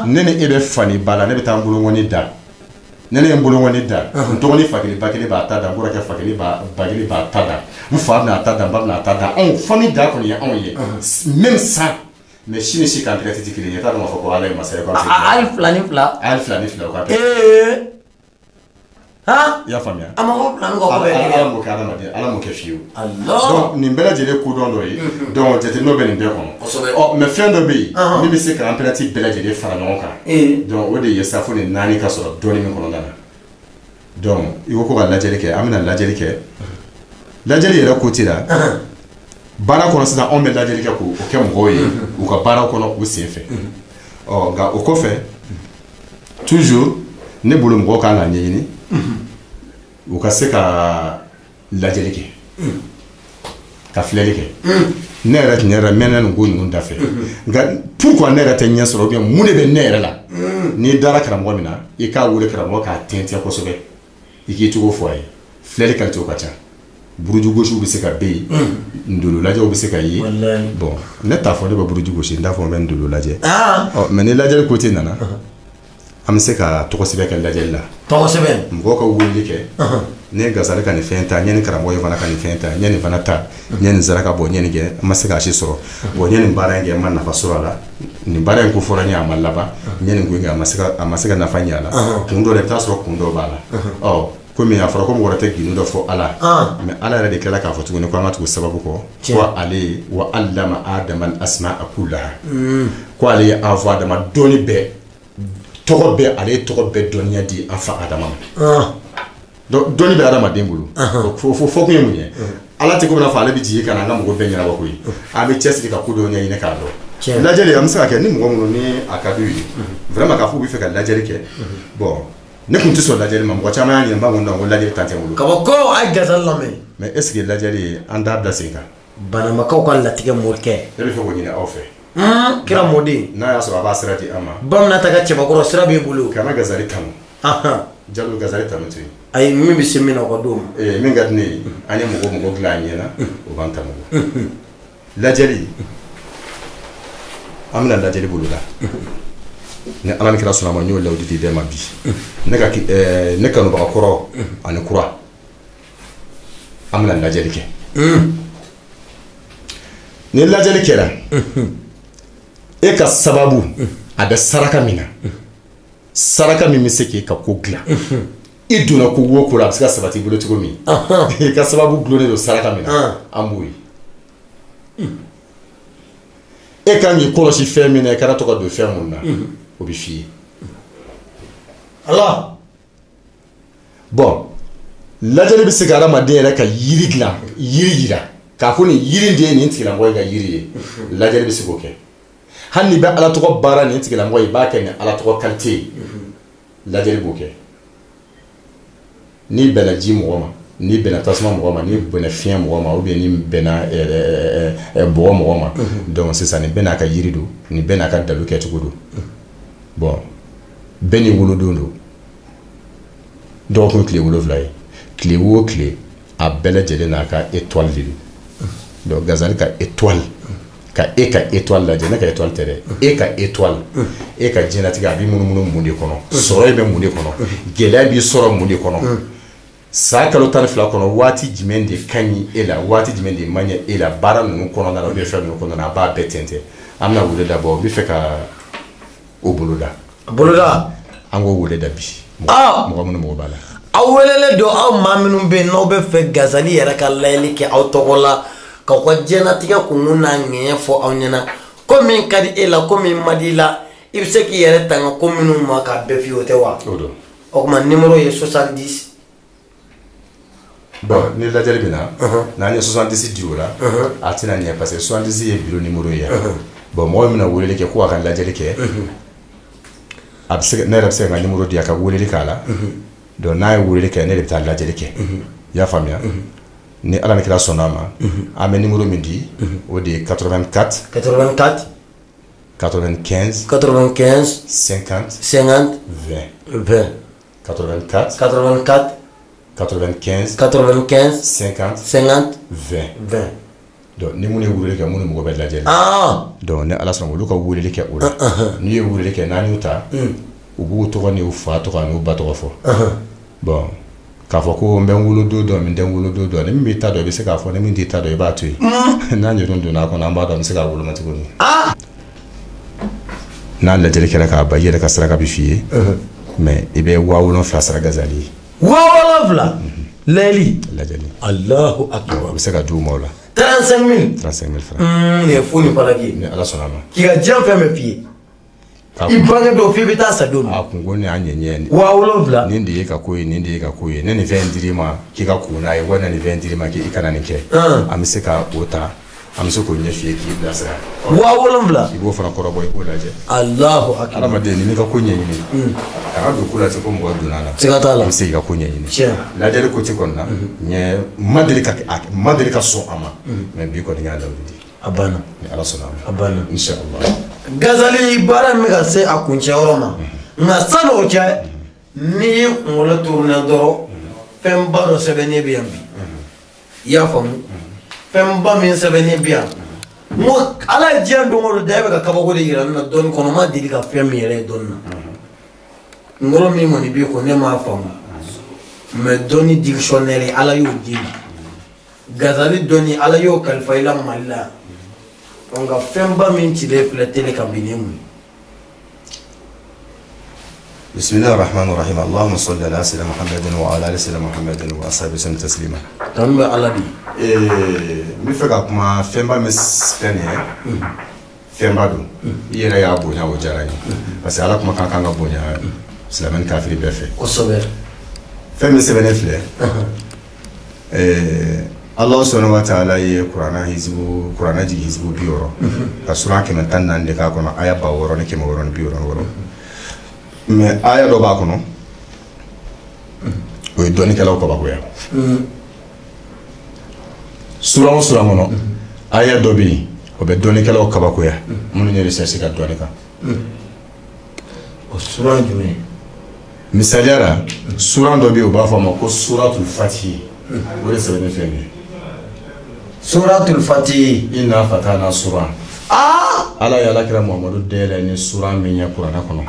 Ne ni e bɛ fani ba la, ne bɛ taa n bolokɔni da. Ne ye n bolokɔni da, n dɔgɔnin fa kelen ba kelen b'a ta da, n kɔrɔkɛ fa kelen ba kelen b'a ta da, n fa bɛna ta da, n ba bɛna ta da. Anw famille da kɔni ye anw ye. Même ça, mais si ni si kan tɛgɛ tɛ kelen ye, i t'a dɔn k'a fɔ ko Ala ye masa ye. Hali 2 ni 2. Hali 2 ni 2 o ka. I y'a faamuya? A ma ko plan ko bɛɛ Ala m'o kɛ adamaden, Ala m'o kɛ fiyewu. Donc nin bɛɛ lajɛlen kodɔn dɔ ye. Donc jateminɛw bɛ nin bɛɛ kɔnɔ. Ɔ mais fɛn dɔ bɛ yen min bɛ se ka apprenti bɛɛ lajɛlen fara ɲɔgɔn kan. Donc o de ye safo ni 4 ka sɔrɔ dɔɔni min kɔnɔna na. Donc i ko ka lajɛli kɛ, an bɛna lajɛli kɛ. Lajɛli yɛrɛ côté la, baara kɔnɔ sisan anw bɛ lajɛli kɛ k'o kɛ mɔgɔw ye u ka baara kɔnɔ u sen fɛ. Ɔ nka o kɔfɛ toujours ne bolo mɔgɔw kan ka ɲɛɲini u ka se ka lajɛli kɛ, ka filɛli kɛ. Ne yɛrɛ tiɲɛ yɛrɛ mɛnna nin ko ninnu da fɛ, nka pourquoi ne yɛrɛ tɛ ɲɛ sɔrɔ ou bien mun de bɛ ne yɛrɛ la? N'i dara karamɔgɔ min na, i k'a wele karamɔgɔ k'a tɛntɛn kosɛbɛ, i k'i cogo fɔ a ye. Filɛli qualité ka ca, buruju gosiw bɛ se ka bɛ yen, ndolo lajɛw bɛ se ka ye. Bon ne t'a fɔ ne bɛ buruju gosi, n t'a fɔ n bɛ ndolo lajɛ. Ɔ mais ni lajɛli côté nana, an bɛ se ka tɔgɔ sɛbɛn kɛ lajɛli la. Tɔgɔ sɛbɛn. Mɔgɔw ka weleli kɛ. Ne ye Gasali ka nin fɛn ta, n ye nin karamɔgɔ ye fana ka nin fɛn ta, n ye nin fana ta, n ye nin saraka bɔ, n ye nin kɛ, n ma se k'a si sɔrɔ. Bon n ye nin baara in kɛ, n ma nafa sɔrɔ a la. Nin baara in ko fɔra n ye, a ma laban. N ye nin ko in kɛ, a ma se ka nafa ɲɛ a la. Kun dɔ la, i bɛ taa sɔrɔ kun dɔ b'a la. Ɔ komi a fɔra ko mɔgɔ wɛrɛ tɛ gindo dɔ fɔ Ala. Mais Ala yɛrɛ de tilala k'a fɔ tuguni ko an ka tugu sababu kɔ. Ko ale wa allama Adama al-asma'a kullaha. Ko ale ye an fa Adama dɔnni bɛɛ, tɔgɔ bɛɛ, ale ye tɔgɔ bɛɛ dɔnniya di an fa Adama ma. Donc dɔnni bɛ adamaden bolo. Fo kun ye mun ye? Ala tɛ komi n'a fɔ ale bɛ jigin ka na an ka mɔgɔ bɛɛ ɲɛnabɔ koyi. An bɛ cɛsiri ka ko dɔw ɲɛɲini k'a dɔn. Lajɛli an bɛ se ka kɛ ni mɔgɔ minnu ni a ka d'u ye. Vraiment k'a fɔ u bɛ fɛ ka lajɛli kɛ. Bon ne kun tɛ sɔn lajɛli ma, mɔgɔ caman y'a ɲininka, n b'a fɔ ko lajɛli ta tɛ n bolo. Kabako a ye Gasali lamɛn. Mais est ce que lajɛli an t'a bila sen kan? Banamakaw ka latigɛ morikɛ. Ne bɛ fɛ k'o ɲini aw fɛ. Kira mɔden. N'a y'a sɔrɔ a b'a sira di an ma. Bamanan ta ka cɛbakɔrɔ sira b'i bolo. Kana Gasali tanu. Jalo Gasali tanu to yen. Ayi min bɛ se min na o ka d'o ma. Min ka di ne ye, an ye mɔgɔ dilan an ɲɛna, o b'an tanu. Lajɛli, an bɛna lajɛli boloda. Ni Ala ni kira sɔnna ma, n y'o layidu di bɛɛ ma bi. Ne kanubaga kɔrɔ ani kura, an bɛna lajɛli kɛ. Ni lajɛli kɛra, e ka sababu a bɛ saraka min na, saraka min bɛ se k'e ka ko dilan. I donna ko wo ko la, a bɛ se ka sabati i bolo cogo min. I ka sababu gulonnen don saraka min na, an b'o ye. E kan k'i kɔlɔsi fɛn min na, i kana to ka don fɛn mun na, o bɛ f'i ye. Ala. Bon lajɛli bɛ se ka adamaden yɛrɛ ka yiri dilan, yiri yira k'a fɔ nin yiri de ye nin tigilamɔgɔ ye ka yiri ye. Lajɛli bɛ se k'o kɛ. Hali n'i bɛ Ala tɔgɔ baara nin tigilamɔgɔ ye, i b'a kɛ ni Ala tɔgɔ qualité ye. Lajɛli b'o kɛ. N'i bɛnna ji mɔgɔ ma, n'i bɛnna tasuma mɔgɔ ma, n'i bɛnna fiɲɛ mɔgɔ ma, ou bien n'i bɛnna bɔgɔ mɔgɔ ma, donc sisan nin bɛɛ n'a ka yiri don, nin bɛɛ n'a ka dalu kɛcogo don. Bon bɛɛ n'i wolodon don. Dɔgɔkun tile 7 ye, tile o tile a bɛɛ lajɛlen n'a ka étoile de don. Donc Gasali ka étoile, ka e ka étoile lajɛ, ne ka étoile tɛ dɛ, e ka étoile, e ka diɲɛlatigɛ a b'i munumunu mun de kɔnɔ, sɔrɔ in bɛ mun de kɔnɔ, gɛlɛya b'i sɔrɔ mun de kɔnɔ. San kalo 12 kɔnɔ, waati jumɛn de ka ɲi e la, waati jumɛn de man ɲi e la, baara ninnu kɔnɔna na ou bien fɛn ninnu kɔnɔna na, a b'a bɛɛ tɛntɛn. An bɛna wele dabɔ, n bɛ fɛ ka o boloda. Boloda? An k'o wele da bi. Mɔgɔ minnu mago b'a la. Aw welelen don, aw maa minnu bɛ yen n'aw bɛ fɛ Gasali yɛrɛ ka layɛli kɛ aw tɔgɔ la, k'aw ka diɲɛlatigɛ kunkun n'a ŋɛɲɛ fɔ aw ɲɛna. Ko min ka di e la, ko min man di i la, i bɛ se k'i yɛrɛ tanga ko minnu ma k'a bɛɛ f'i ye, o tɛ wa? O don. O tuma numéro ye 70. Bon ni lajɛli bɛ na, n'an ye 70 di o la, a tɛna ɲɛ parce que 70 ye bureau numéro ye. Bon mɔgɔ min bɛna weleli kɛ ko a ka lajɛli kɛ, a bɛ se, ne yɛrɛ bɛ se ka n ka numéro di a ka weleli k'a la. Donc n'a ye weleli kɛ, ne de bɛ taa lajɛli kɛ. I y'a faamuya? Ni Ala ni kira sɔnna a ma, an bɛ numéro min di, o de ye 84 84 95 95 50 50 20 20 84 84 95 95 50 50 20 20. Donc ni minnu ye weleli kɛ, minnu mago bɛ lajɛli la. Donc ni Ala sɔnna, olu ka weleli kɛ o la. N'i ye weleli kɛ, n'an y'u ta, u b'u tɔgɔ n'u fa tɔgɔ n'u ba tɔgɔ fɔ. Bon k'a fɔ ko n bɛ n wolodon dɔn, n tɛ n wolodon dɔn, ni min b'i ta dɔn i bɛ se k'a fɔ, ni min t'i ta dɔn i b'a to yen. N'an yɛrɛ donna a kɔnɔ, an b'a dɔn an bɛ se k'a woloma cogo min. N'a lajɛli kɛra k'a ban, i yɛrɛ ka saraka bɛ f'i ye, mais i bɛ 7000 sara Gasali ye. 7000 lɛli. Lajɛli. Alahu akibar. O bɛ se ka di u ma o la. 35 000. 35 000 francs. Nin ye fu ni falaki ye. Ni Ala sɔnna a ma. K'i ka diɲɛ fɛn bɛɛ f'i ye. I bange dɔw f'i bɛ taa sa don min. A kungo ni a ɲɛɲɛ. 7000. Nin de ye ka ko ye, nin de ye ka ko ye. Ne nin fɛn in dir'i ma k'i ka ko n'a ye, walima nin fɛn in dir'i ma k'i kana nin kɛ. An bɛ se ka o ta, an bɛ se k'o ɲɛ f'i ye k'i bilasira. 7000. I b'o fana kɔrɔbɔ, i b'o lajɛ. Alahu akibar. Adamaden n'i m'i ka ko ɲɛɲini. Kana don ko la ten ko mɔgɔ donna a la. Siga t'a la. I bɛ se k'i ka ko ɲɛɲini. Tiɲɛ. Lajɛli côté kɔni na. N ma deli ka sɔn a ma. Mais bi kɔni y'a lawuli di. A banna. Ni Ala sɔnna a ma. A banna. Inshallah. Gazali baara min bɛ ka se a kuncɛyɔrɔ ma. Nka sani o cɛ, n'i y'i kunkolo tourner dɔrɔn, fɛnba dɔ sɛbɛnnen bɛ yan bi. I y'a faamu? Fɛnba min sɛbɛnnen bɛ yan. N ko Ala ye diɲɛ don o don da e bɛ ka kabako de yira ne na dɔnni kɔnɔ, n ma deli ka fɛn min yɛrɛ ye dɔnni na. Kunkolo min kɔni b'i kun ne m'a faamu. Mais dɔnni dictionnaire Ala y'o d'i ma. Gazali dɔnni Ala y'o kalifa i la Mali la. Nka fɛnba min cilen filɛ télé kan bi nin ye mun ye? Bismillahi rahmani rahim. Allahumma salli ala sayyidina Muhammadin wa ala ali sayyidina Muhammadin wa ashabi sallam taslima. Tanu bɛ Ala de ye. N bɛ fɛ ka kuma fɛnba min filɛ nin ye. Fɛnba don. I yɛrɛ y'a bonya, o diyara n ye. Parce que Ala kumakan kan ka bonya silamɛ ni kafiri bɛɛ fɛ. Kosɛbɛ. Fɛn min sɛbɛnnen filɛ. Allah subhanahu wa ta'ala ye kuranna hizibu, kuranna jigin hizibu 60 ka suran 114 de k'a kɔnɔ, aya 6666. Mais aya dɔ b'a kɔnɔ, o ye dɔnnikɛlaw kabakoya. Suran o suran kɔnɔ, aya dɔ bɛ yen, o bɛ dɔnnikɛlaw kabakoya, minnu ye recherche ka dɔnni kan. O suran jumɛn? Misaliya la, suran dɔ bɛ yen, u b'a fɔ a ma ko suratul Fatihi. O de sɛbɛnnen filɛ nin ye. Suratul Fatihi. Inna fatahna suran. Ala ye Alakira Muhamadu dayɛlɛ ni suran min ye kuranɛ kɔnɔ.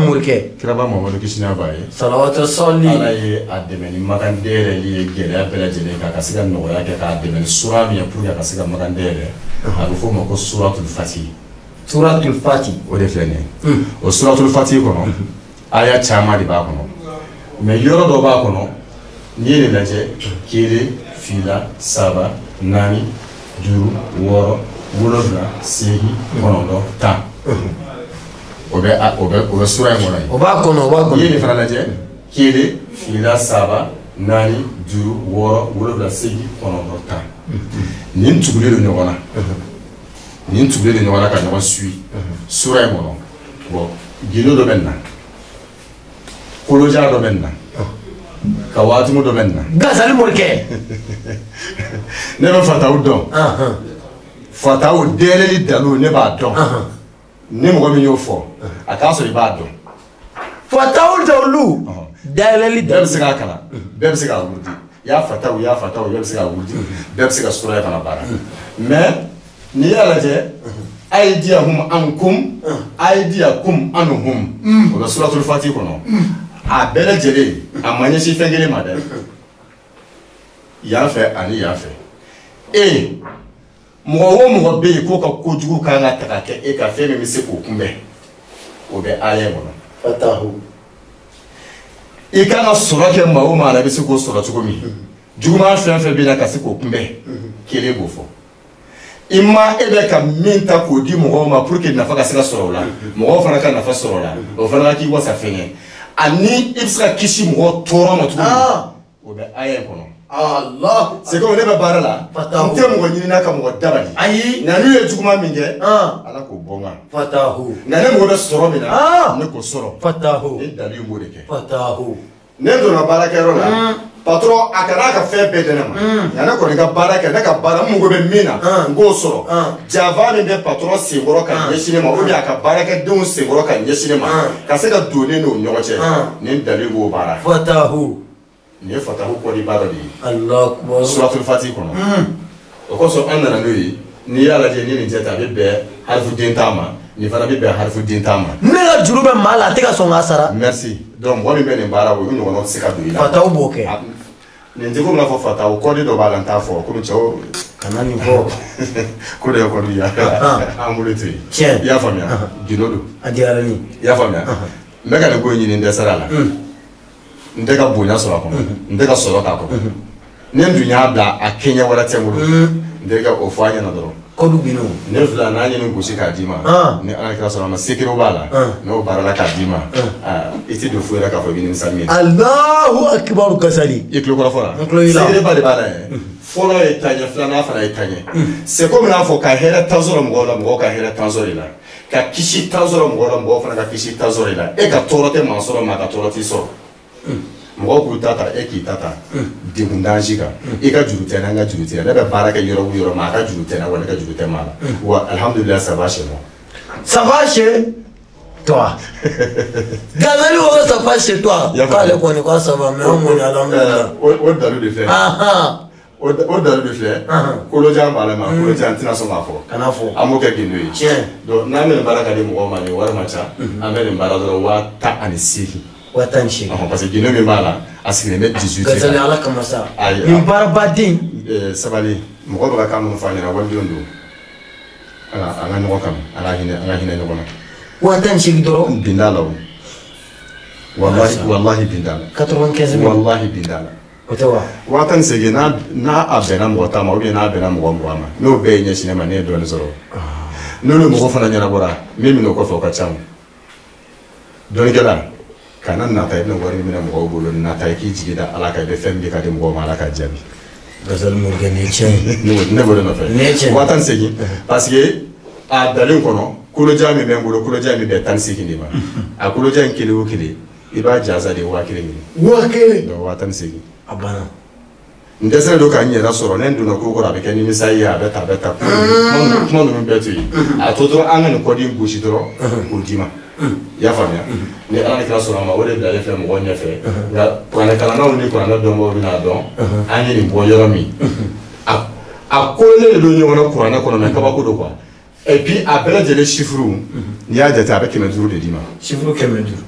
Morikɛ. Kiraba Muhamadu kisi n'a b'a ye. Salawatu sɔli. Ala ye a dɛmɛ ni makan dayɛlɛli ye gɛlɛya bɛɛ lajɛlen kan, ka se ka nɔgɔya kɛ k'a dɛmɛ ni suran min ye pour que a ka se ka makan dayɛlɛ. A bɛ f'o ma ko suratul Fatihi. Suratul Fatihi. O de filɛ nin ye. O suratul Fatihi kɔnɔ, aya caman de b'a kɔnɔ. Mais yɔrɔ dɔ b'a kɔnɔ, n'i ye nin lajɛ, 1 2 3 4 5 6 7 8 9 10. O bɛ sura in kɔnɔ yen. O b'a kɔnɔ, o b'a kɔnɔ. N'i ye nin fana lajɛ, 1 2 3 4 5 6 7 8 9 10. Nin tugulen don ɲɔgɔn na. Nin tugulen don ɲɔgɔn na ka ɲɔgɔn suit sura in kɔnɔ. Bon, gindo dɔ bɛ nin na. Kolojan dɔ bɛ nin na. Ka waatimu dɔ bɛ nin na. Gazali morikɛ. Ne bɛ fataw dɔn. Fataw dayɛlɛli dalu ne b'a dɔn. Ni mɔgɔ min y'o fɔ, a k'a sɔrɔ i b'a dɔn. Fataw dalu dayɛlɛli dalu. Bɛɛ bɛ se k'a kalan, bɛɛ bɛ se k'a wurudi. Ya fataw, ya fataw, bɛɛ bɛ se k'a wurudi, bɛɛ bɛ se ka sura fana baara. Mais n'i y'a lajɛ, aydiyahum ankum, aydiyakum anhum. O bɛ suratul Fatihi kɔnɔ. A bɛɛ lajɛlen a ma ɲɛsin fɛn kelen ma dɛ. Yan fɛ ani yan fɛ. E mɔgɔ o mɔgɔ bɛ yen k'o ka kojugu kan ka ta ka kɛ e ka fɛn min bɛ se k'o kunbɛn, o bɛ aya in kɔnɔ. Fatahu. I kan ka sɔrɔ kɛ maa o maa la, i bɛ se k'o sɔrɔ cogo min. Juguman fɛn fɛn bɛ na ka se k'o kunbɛn, kelen b'o fɔ. I ma e bɛ ka min ta k'o di mɔgɔw ma pour que nafa ka se ka sɔrɔ o la, mɔgɔw fana ka nafa sɔrɔ o la, o fana ka k'i wasa fɛn ye. Ani i bɛ se ka kisi mɔgɔ tɔɔrɔ ma cogo min, o bɛ aya in kɔnɔ. Allah. C'est comme ne bɛ baara la, n tɛ mɔgɔ ɲini n'a ka mɔgɔ dabali. Ayi. Nka n'u ye juguman min kɛ, Ala k'o bɔ n kan. Fatahu. Nka ne mago bɛ sɔrɔ min na, ne k'o sɔrɔ. Fatahu. Ne dalu in b'o de kɛ. Fatahu. Ne donna baarakɛyɔrɔ la, patron a kana a ka fɛn bɛɛ di ne ma. Nka ne kɔni ka baara kɛ, ne ka baara n mago bɛ min na, n k'o sɔrɔ. Janfa min bɛ patron senkɔrɔ ka ɲɛsin ne ma, ou bien a ka baarakɛdenw senkɔrɔ ka ɲɛsin ne ma, ka se ka don ne n'o ɲɔgɔn cɛ, nin dalu b'o baara. Fatahu. Nin ye fatahu kɔdiba dɔ de ye. Allahu akbar. Suratul Fatihi kɔnɔ. O kosɔn an nana n'o ye, n'i y'a lajɛ ni nin jate a bɛ bɛn harifu den tan ma, nin fana bɛ bɛn harifu den tan ma. Ne ka juru bɛ maa la, a tɛ ka sɔn k'a sara. Merci. Donc mɔgɔ min bɛ nin baara o ɲɔgɔnnaw tɛ se ka don i la. Fataw b'o kɛ. Nin tɛ komi n'a fɔ fataw kɔdi dɔ b'a la n t'a fɔ komi cɛw. Kana nin fɔ. Ko de ye kɔdi ye. An bolo to yen. Tiɲɛ. I y'a faamuya. Gindo don. A diyara n ye. I y'a faamuya. N bɛ ka nin ko in ɲini n dɛsɛra a la. N tɛ ka bonya sɔrɔ a kɔnɔ. N tɛ ka sɔrɔ k'a kɔnɔ. Ne dun y'a bila a kɛɲɛ wɛrɛ tɛ n bolo. N terikɛ o fɔ an ɲɛna dɔrɔn. Kɔdu bino. Ne fila n'a ɲini gosi k'a d'i ma. Ni Ala kira sɔrɔ a ma sekere b'a la. N'o baara la k'a d'i ma. I tɛ don foyi la k'a fɔ i bɛ nimisa min. Alahu akibaru Gasali. I tulo kɔrɔ fɔ la. N tulo y'i la. Sekere ba de b'a la yɛrɛ. Fɔlɔ ye taɲɛ, filanan fana ye taɲɛ. C'est comme n'a fɔ ka hɛrɛ tan sɔrɔ mɔgɔw la, mɔgɔw ka hɛrɛ tan sɔrɔ i la. Ka kisi tan sɔrɔ mɔgɔw la, mɔgɔw fana ka kisi tan sɔrɔ i la. E ka tɔɔrɔ tɛ maa sɔrɔ, maa ka tɔɔrɔ t'i sɔrɔ. Mɔgɔw k'u ta ta, e k'i ta ta. Degun d'an si kan. I ka juru tɛ n na, n ka juru tɛ n na. Ne bɛ baara kɛ yɔrɔ o yɔrɔ, maa ka juru tɛ n na, wa ne ka juru tɛ maa la. Wa alhamdulilah, ça va chez moi. Ça va chez toi. Gasali ko ça va chez toi. K'ale kɔni ko ça va, mais anw kɔni alhamdulilah. O dalu de filɛ. O dalu de filɛ. Kolojan b'a la, ma kolojan tɛna sɔn k'a fɔ. Kana fɔ. An b'o kɛ gindo ye. Tiɲɛ. Donc n'an bɛ nin baara ka di mɔgɔw ma, nin wari man ca. An bɛ nin baara dɔrɔn 18,000. 18,000. Parce que gindo min b'a la, a sigilen bɛ 18. Gasali Ala kama sa. Nin baarabaden. Sabali, mɔgɔ bɛ ka kan minnu fɔ an ɲɛna, walidenw don. An ka ɲɔgɔn kanu, an ka hinɛ ɲɔgɔn na. 18,000 dɔrɔn. Bin t'a la o. Walahi walahi bin t'a la. 95 000. Walahi bin t'a la. O tɛ wa? 18,000 n'a a bɛnna mɔgɔ 10 ma, ou bien n'a bɛnna mɔgɔ 20 ma, n'o bɛɛ ye ɲɛsin ne ma, ne ye dɔɔnin sɔrɔ. N'olu mɔgɔ fana ɲɛnabɔra, min bɛ n'o kɔfɛ o ka ca o. Dɔnnikɛla, kana nata i bɛna wari minɛ mɔgɔw bolo, nata i k'i jigi da Ala kan, i bɛ fɛn min di ka di mɔgɔw ma, Ala k'a jaabi. Gasali Morikɛ nin ye tiɲɛ ye. Ne b'o de nɔfɛ. Nin ye tiɲɛ ye. 18,000 parce que a dalen kɔnɔ, kolojan min bɛ n bolo, kolojan min bɛ 18 de ma. A kolojan in kelen o kelen, i b'a jaza de 1000 ɲini. 1000. Donc 18,000. A banna. N dɛsɛlen don ka n yɛrɛ sɔrɔ, ne donna ko kɔrɔ, a bɛ kɛ nimisa ye, a bɛ ta, a bɛ ta. Kuma ninnu bɛɛ to yen. A to dɔrɔn an ka nin kɔdi in gosi dɔrɔn k'o d'i ma. I y'a faamuya? Ni Ala ni kira sɔnna a ma, o de bilalen filɛ mɔgɔw ɲɛfɛ. Nka kuranɛkalannaw ni kuranɛ dɔnbagaw bɛna dɔn an ye nin bɔ yɔrɔ min. A kolonnen de don ɲɔgɔn na kuranɛ kɔnɔ, mais kabako don quoi. Et puis a bɛɛ lajɛlen chiffre, n'i y'a jate a bɛ 500 de d'i ma. Chiffre 500.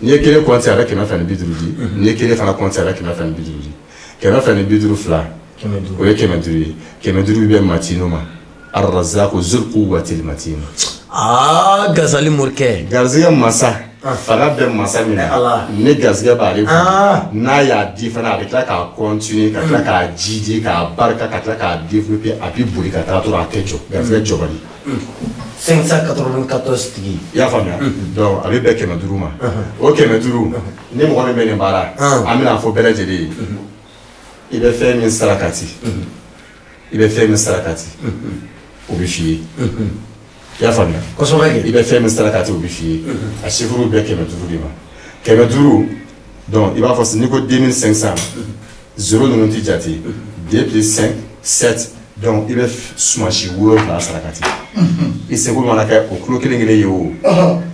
N'i ye kelen compter a bɛ 250 di. N'i ye kelen fana compter a bɛ 250 di. 250 fila. O ye 500 ye. 500 bɛ matino ma. Arrazaku zul quwwatil matin. Ah, Gasali Morikɛ. Garizigɛ masa. Fanga bɛ masa min na. Ni garizigɛ b'ale bolo. N'a y'a di fana, a bɛ tila k'a continuer, ka tila k'a jidi, k'a barika, ka tila k'a développer, a bɛ boli ka taa dɔrɔn a tɛ jɔ. Garizigɛ jɔbali. 594 tigi. I y'a faamuya? Donc a bɛ bɛn 500 ma. O 500, ni mɔgɔ min bɛ nin baara, an bɛna fɔ bɛɛ lajɛlen ye. I bɛ fɛn min sarakati. I bɛ fɛn min sarakati. O bɛ f'i ye. I y'a faamuya? Kosɛbɛ. I bɛ fɛn min sarakati, o bɛ f'i ye. A chiffre bɛɛ 500 de ma. 500, donc i b'a fɔ n'i ko 2500, zéro ninnu tɛ jate. 2 plus 5, 7. Donc i bɛ sumansi 7 sarakati. I seko mana kɛ o kilo kelen kelen ye o.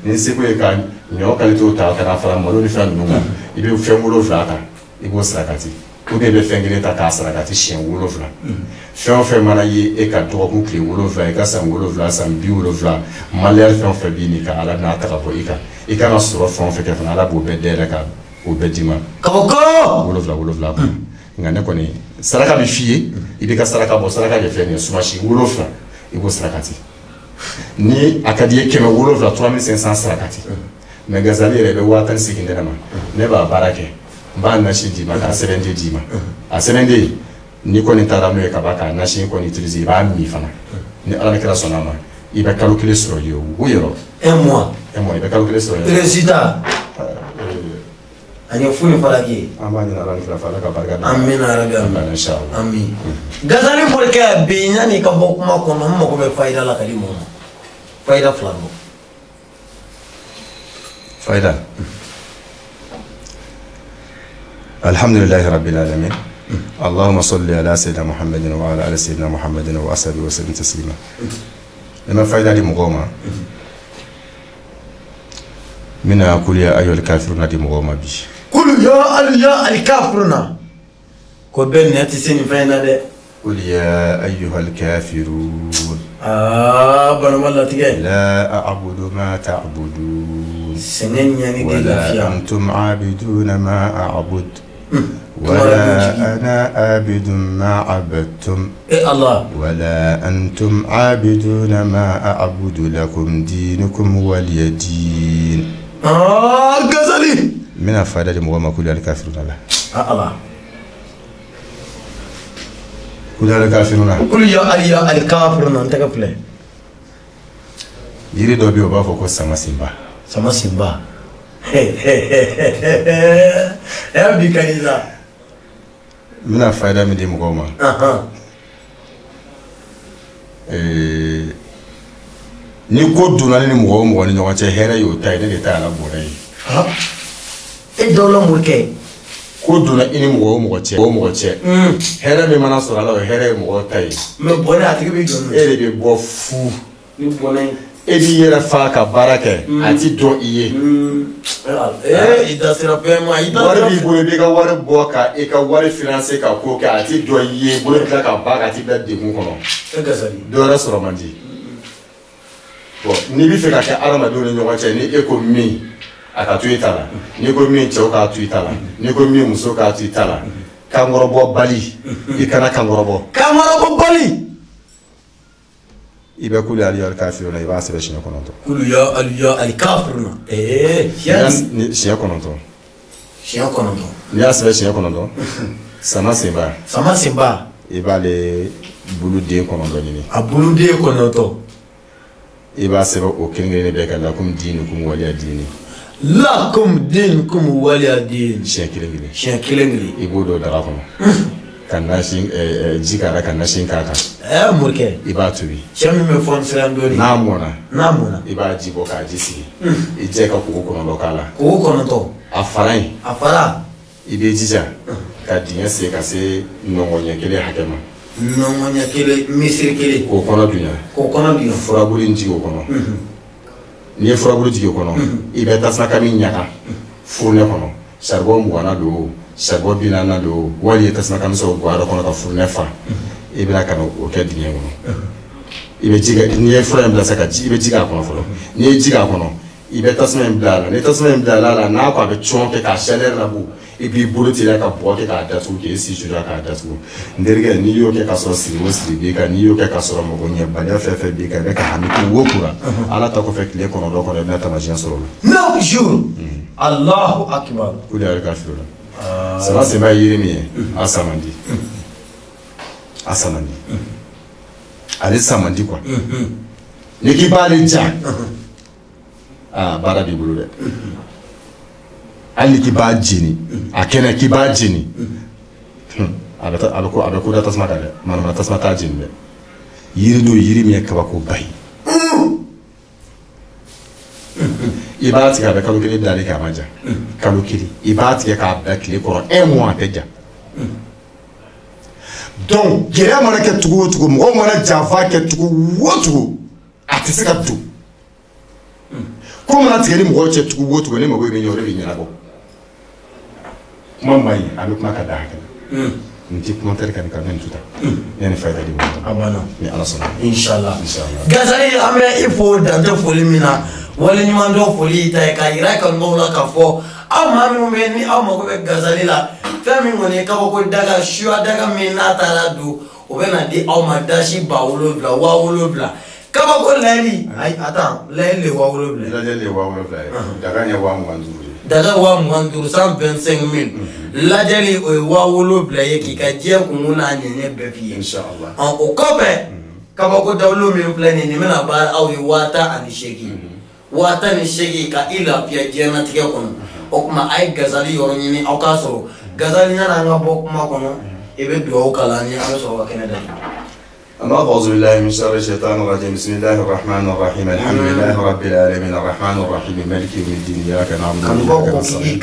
Ni seko ye ka ɲɔ qualité ta ka na fara malo ni fɛn ninnu kan, i bɛ fɛn 7 ta, i b'o sarakati. Ou bien i bɛ fɛn kelen ta k'a sarakati siɲɛ 7. Fɛn o fɛn mana ye e ka dɔgɔkun tile 7, i ka san 7, san 70, maliyari fɛn o fɛn b'i ni ka Ala n'a ta ka bɔ i kan. I kan ka sɔrɔ fɛn o fɛn kɛ fana, Ala b'o bɛɛ dayɛlɛ ka o bɛɛ d'i ma. Kabako! 7 7 kɔnɔ. Nka ne kɔni saraka bɛ f'i ye, i b'i ka saraka bɔ, saraka de filɛ nin ye, sumansi 7 i b'o sarakati. Ni a ka di i ye 700, 3500 sarakati. Mais Gasali yɛrɛ i bɛ 18,000 di ne ma. Ne b'a baara kɛ. N b'a nasi d'i ma, k'a sɛbɛnden d'i ma. A sɛbɛnden, n'i kɔni taara n'o ye ka ban k'a nasi kɔni utiliser, i b'a min fana. Ni Ala ni kira sɔnna a ma, i bɛ kalo 1 sɔrɔ yen o yɔrɔ. Un mois. Un mois, i bɛ kalo 1 sɔrɔ yen. Résultat. Ani foyi falaki. An b'a ɲini Ala ni kira fɛ, Ala ka barika da. Amina yarabi, amin. Inshallah. Amin. Gasali Morikɛ, bi yanni ka bɔ kuma kɔnɔ, n mago bɛ fayida la ka di mɔgɔ ma. Fayida 2 bɔ. Fayida. Alhamdulillahi rabbil alamin. Allahumma salli ala sayyidina Muhammadin wa ala ali sayyidina Muhammadin wa ashabihi wa sallim taslima. Ne ma fayida di mɔgɔw ma. N bɛna kul ya ayyuhal kafiruna di mɔgɔw ma bi. Kul ya ayyuhal kafiruna. Ko bɛɛ nɛ tɛ se nin fɛn in na dɛ. Kul ya ayyuhal kafirun. Aa banama latigɛ. La a'budu ma ta'budun. Sɛgɛn ɲani tɛ lafiya. Wala antum abiduna ma a'bud. ولا أنا عابد ما عبدتم إيه الله ولا أنتم عابدون ما أعبد لكم دينكم ولي دين. Aa Gazali, n bɛna fayida di mɔgɔ ma kulu alikafiruna la. Ala. Kulu alikafiruna. Kulu ya aliya alikafiruna, n tɛgɛ filɛ. Yiri dɔ bɛ yen, o b'a fɔ ko sama senba. Sama senba. Ɛ bi ka ɲi sa. N bɛna fayida min di mɔgɔw ma. Ni ko donna ne ni mɔgɔ o mɔgɔ ni ɲɔgɔn cɛ, hɛrɛ y'o ta ye, ne de ta y'a la bɔrɛ ye. E dawula morikɛ. Ko donna i ni mɔgɔ o mɔgɔ cɛ, o mɔgɔ cɛ, hɛrɛ min mana sɔrɔ a la, o hɛrɛ ye mɔgɔw ta ye. Mais bɔnɛ a tigi bɛ jɔ n'o ye. E de bɛ bɔ fu. Ni bɔnɛ. E b'i yɛrɛ fa ka baara kɛ, a ti dɔn i ye. I da sera fɛn ma, i da sera. Wari b'i bolo, i b'i ka wari bɔ ka i ka wari financer ka ko kɛ, a ti dɔn i ye, bolo tila ka ban ka t'i bila degun kɔnɔ. E Gazali. Dɔ wɛrɛ sɔrɔ man di. Bon, n'i bɛ fɛ ka kɛ adamadenw ni ɲɔgɔn cɛ, ni e ko min a ka to i ta la, n'i ko min cɛw k'a to i ta la, n'i ko min muso k'a to i ta la, kankɔrɔbɔ bali, i kana kankɔrɔbɔ. Kankɔrɔbɔ bali. I bɛ kulu aliya kafiruna, i b'a sɛbɛn siɲɛ 9. Kulu ya aliya alikafiruna. Siɲɛ 9. Siɲɛ 9. N'i y'a sɛbɛn siɲɛ 9, sama senba. Sama senba. I b'ale bulu den 9 ɲini. A bulu den 9. I b'a sɛbɛn o kelen kelen bɛɛ kan, lakum diinukum waliya diini. Lakum diinukum waliya diini. Siɲɛ kelen kelen. Siɲɛ kelen kelen. I b'o don daga kɔnɔ. Ka nasi ji k'a la, ka nasi k'a kan. Morikɛ. I b'a tobi. Cɛ min bɛ fɔn siran dɔɔni. N'a mɔnna. N'a mɔnna. I b'a ji bɔ k'a ji sigi. I jɛ ka koko 9 k'a la. Koko 9. A fara in. A fara. I b'i jija ka dingɛ sen ka se nɔngɔn ɲɛ kelen hakɛ ma. Nɔngɔn ɲɛ kelen, misiri kelen. K'o kɔnɔ dunya. K'o kɔnɔ dunya. Furabulu in jigin o kɔnɔ. N'i ye furabulu jigin o kɔnɔ, i bɛ tasuma kami ɲaga furunɛ kɔnɔ. Saribɔn 20 don, saribɔn 40 don, wali ye tasuma kami sɔrɔ guwa dɔ kɔnɔ ka furunɛ fa, i bɛna ka na o kɛ dingɛ kɔnɔ. I bɛ ji kɛ, n'i ye fura in bila sisan ka ji, i bɛ ji k'a kɔnɔ fɔlɔ. N'i ye ji k'a kɔnɔ, i bɛ tasuma in bila a la. Ni tasuma in bila a la, n'a ko a bɛ cɔn kɛ k'a chaleur labɔ, i b'i bolo teliya ka bɔgɔ kɛ k'a datugu, k'e si jula k'a datugu. N terikɛ, n'i y'o kɛ k'a sɔrɔ siri o siri b'i kan, n'i y'o kɛ k'a sɔrɔ mago ɲɛbaliya fɛn fɛn b'i kan, i bɛ ka hami ko wo kura, Ala ta kɔfɛ tile 9 kɔnɔ i bɛna taamasiyɛn sɔrɔ o la. 9 jours. Allahu akbar. Kulu yɛrɛ ka fili o la. Sama senba ye yiri min ye, a sa man di. A sa man di. Ale sa man di quoi. N'i k'i b'ale ja, aa baara b'i bolo dɛ. Hali k'i b'a jeni, a kɛnɛ k'i b'a jeni, a bɛ ko da tasuma kan dɛ, manamana tasuma t'a jeni dɛ. Yiri don, yiri min ye kabakoba ye. I b'a tigɛ a bɛ kalo kelen dalen kɛ a ma ja. Kalo kelen i b'a tigɛ k'a bila tile kɔrɔ, 1 mois a tɛ ja. Donc gɛlɛya mana kɛ cogo o cogo, mɔgɔw mana janfa kɛ cogo o cogo, a tɛ se ka don. Ko mana tigɛ ni mɔgɔw cɛ cogo o cogo, ni mago bɛ ɲɛ, o de bɛ ɲɛnabɔ. Kuma man ɲi, a bɛ kuma ka da hakɛ la. N ti commentaire kan nin tuta. Ne ni fayida di mɔgɔ ma. A banna. Ni Ala sɔnna. Inshallah. Inshallah. Gazali, an bɛ i fo dantɛ foli min na, waleɲuman dɔn foli ta ye k'a yira kanubagaw la k'a fɔ aw maa minnu bɛ ni aw mago bɛ Gazali la, fɛn min kɔni ye kabako daga, suya daga min n'a taara don, o bɛ na di aw ma dasi 7000, 7000. Kabako layɛli, ayi attends, layɛli de 7000. Lajɛli de 7000 ye. Daga ɲɛ 25 ye. Daga 25 125 000. Lajɛli o ye 7000 ye k'i ka diɲɛ kunkun n'a ɲɛɲɛ bɛɛ f'i ye. Inshallah. O kɔfɛ, kabako dawolo min filɛ nin ye, nin bɛna baara aw ye 18,000. 18,000 ka i lafiya diɲɛlatigɛ kɔnɔ. O tuma a ye Gazali yɔrɔ ɲini aw k'a sɔrɔ. Gazali, yanni an ka bɔ kuma kɔnɔ, i bɛ dugawu kalan an ye, an bɛ sɔrɔ ka kɛnɛ dayɛlɛ. أعوذ بالله من شر الشيطان الرجيم. بسم الله الرحمن الرحيم. الحمد لله رب العالمين الرحمن الرحيم مالك يوم الدين إياك نعبد وإياك نستعين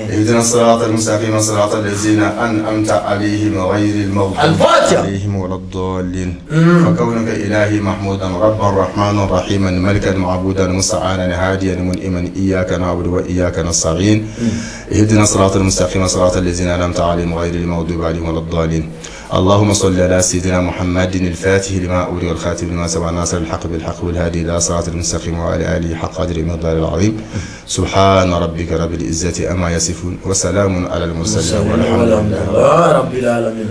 اهدنا الصراط المستقيم صراط الذين أنعمت عليهم غير المغضوب عليهم ولا الضالين. فكونك إلهي محمودا ربا رحمانا رحيما ملكا معبودا مستعانا هاديا منئما إياك نعبد وإياك نستعين اهدنا الصراط المستقيم صراط الذين أنعمت عليهم غير المغضوب عليهم ولا الضالين. اللهم صل على سيدنا محمد الفاتح لما أولي والخاتم لما سبق ناصر الحق بالحق والهادي إلى صراط المستقيم وعلى آله حق قدره ومقداره العظيم. سبحان ربك رب العزة أما يصفون وسلام على المرسلين والحمد لله رب العالمين.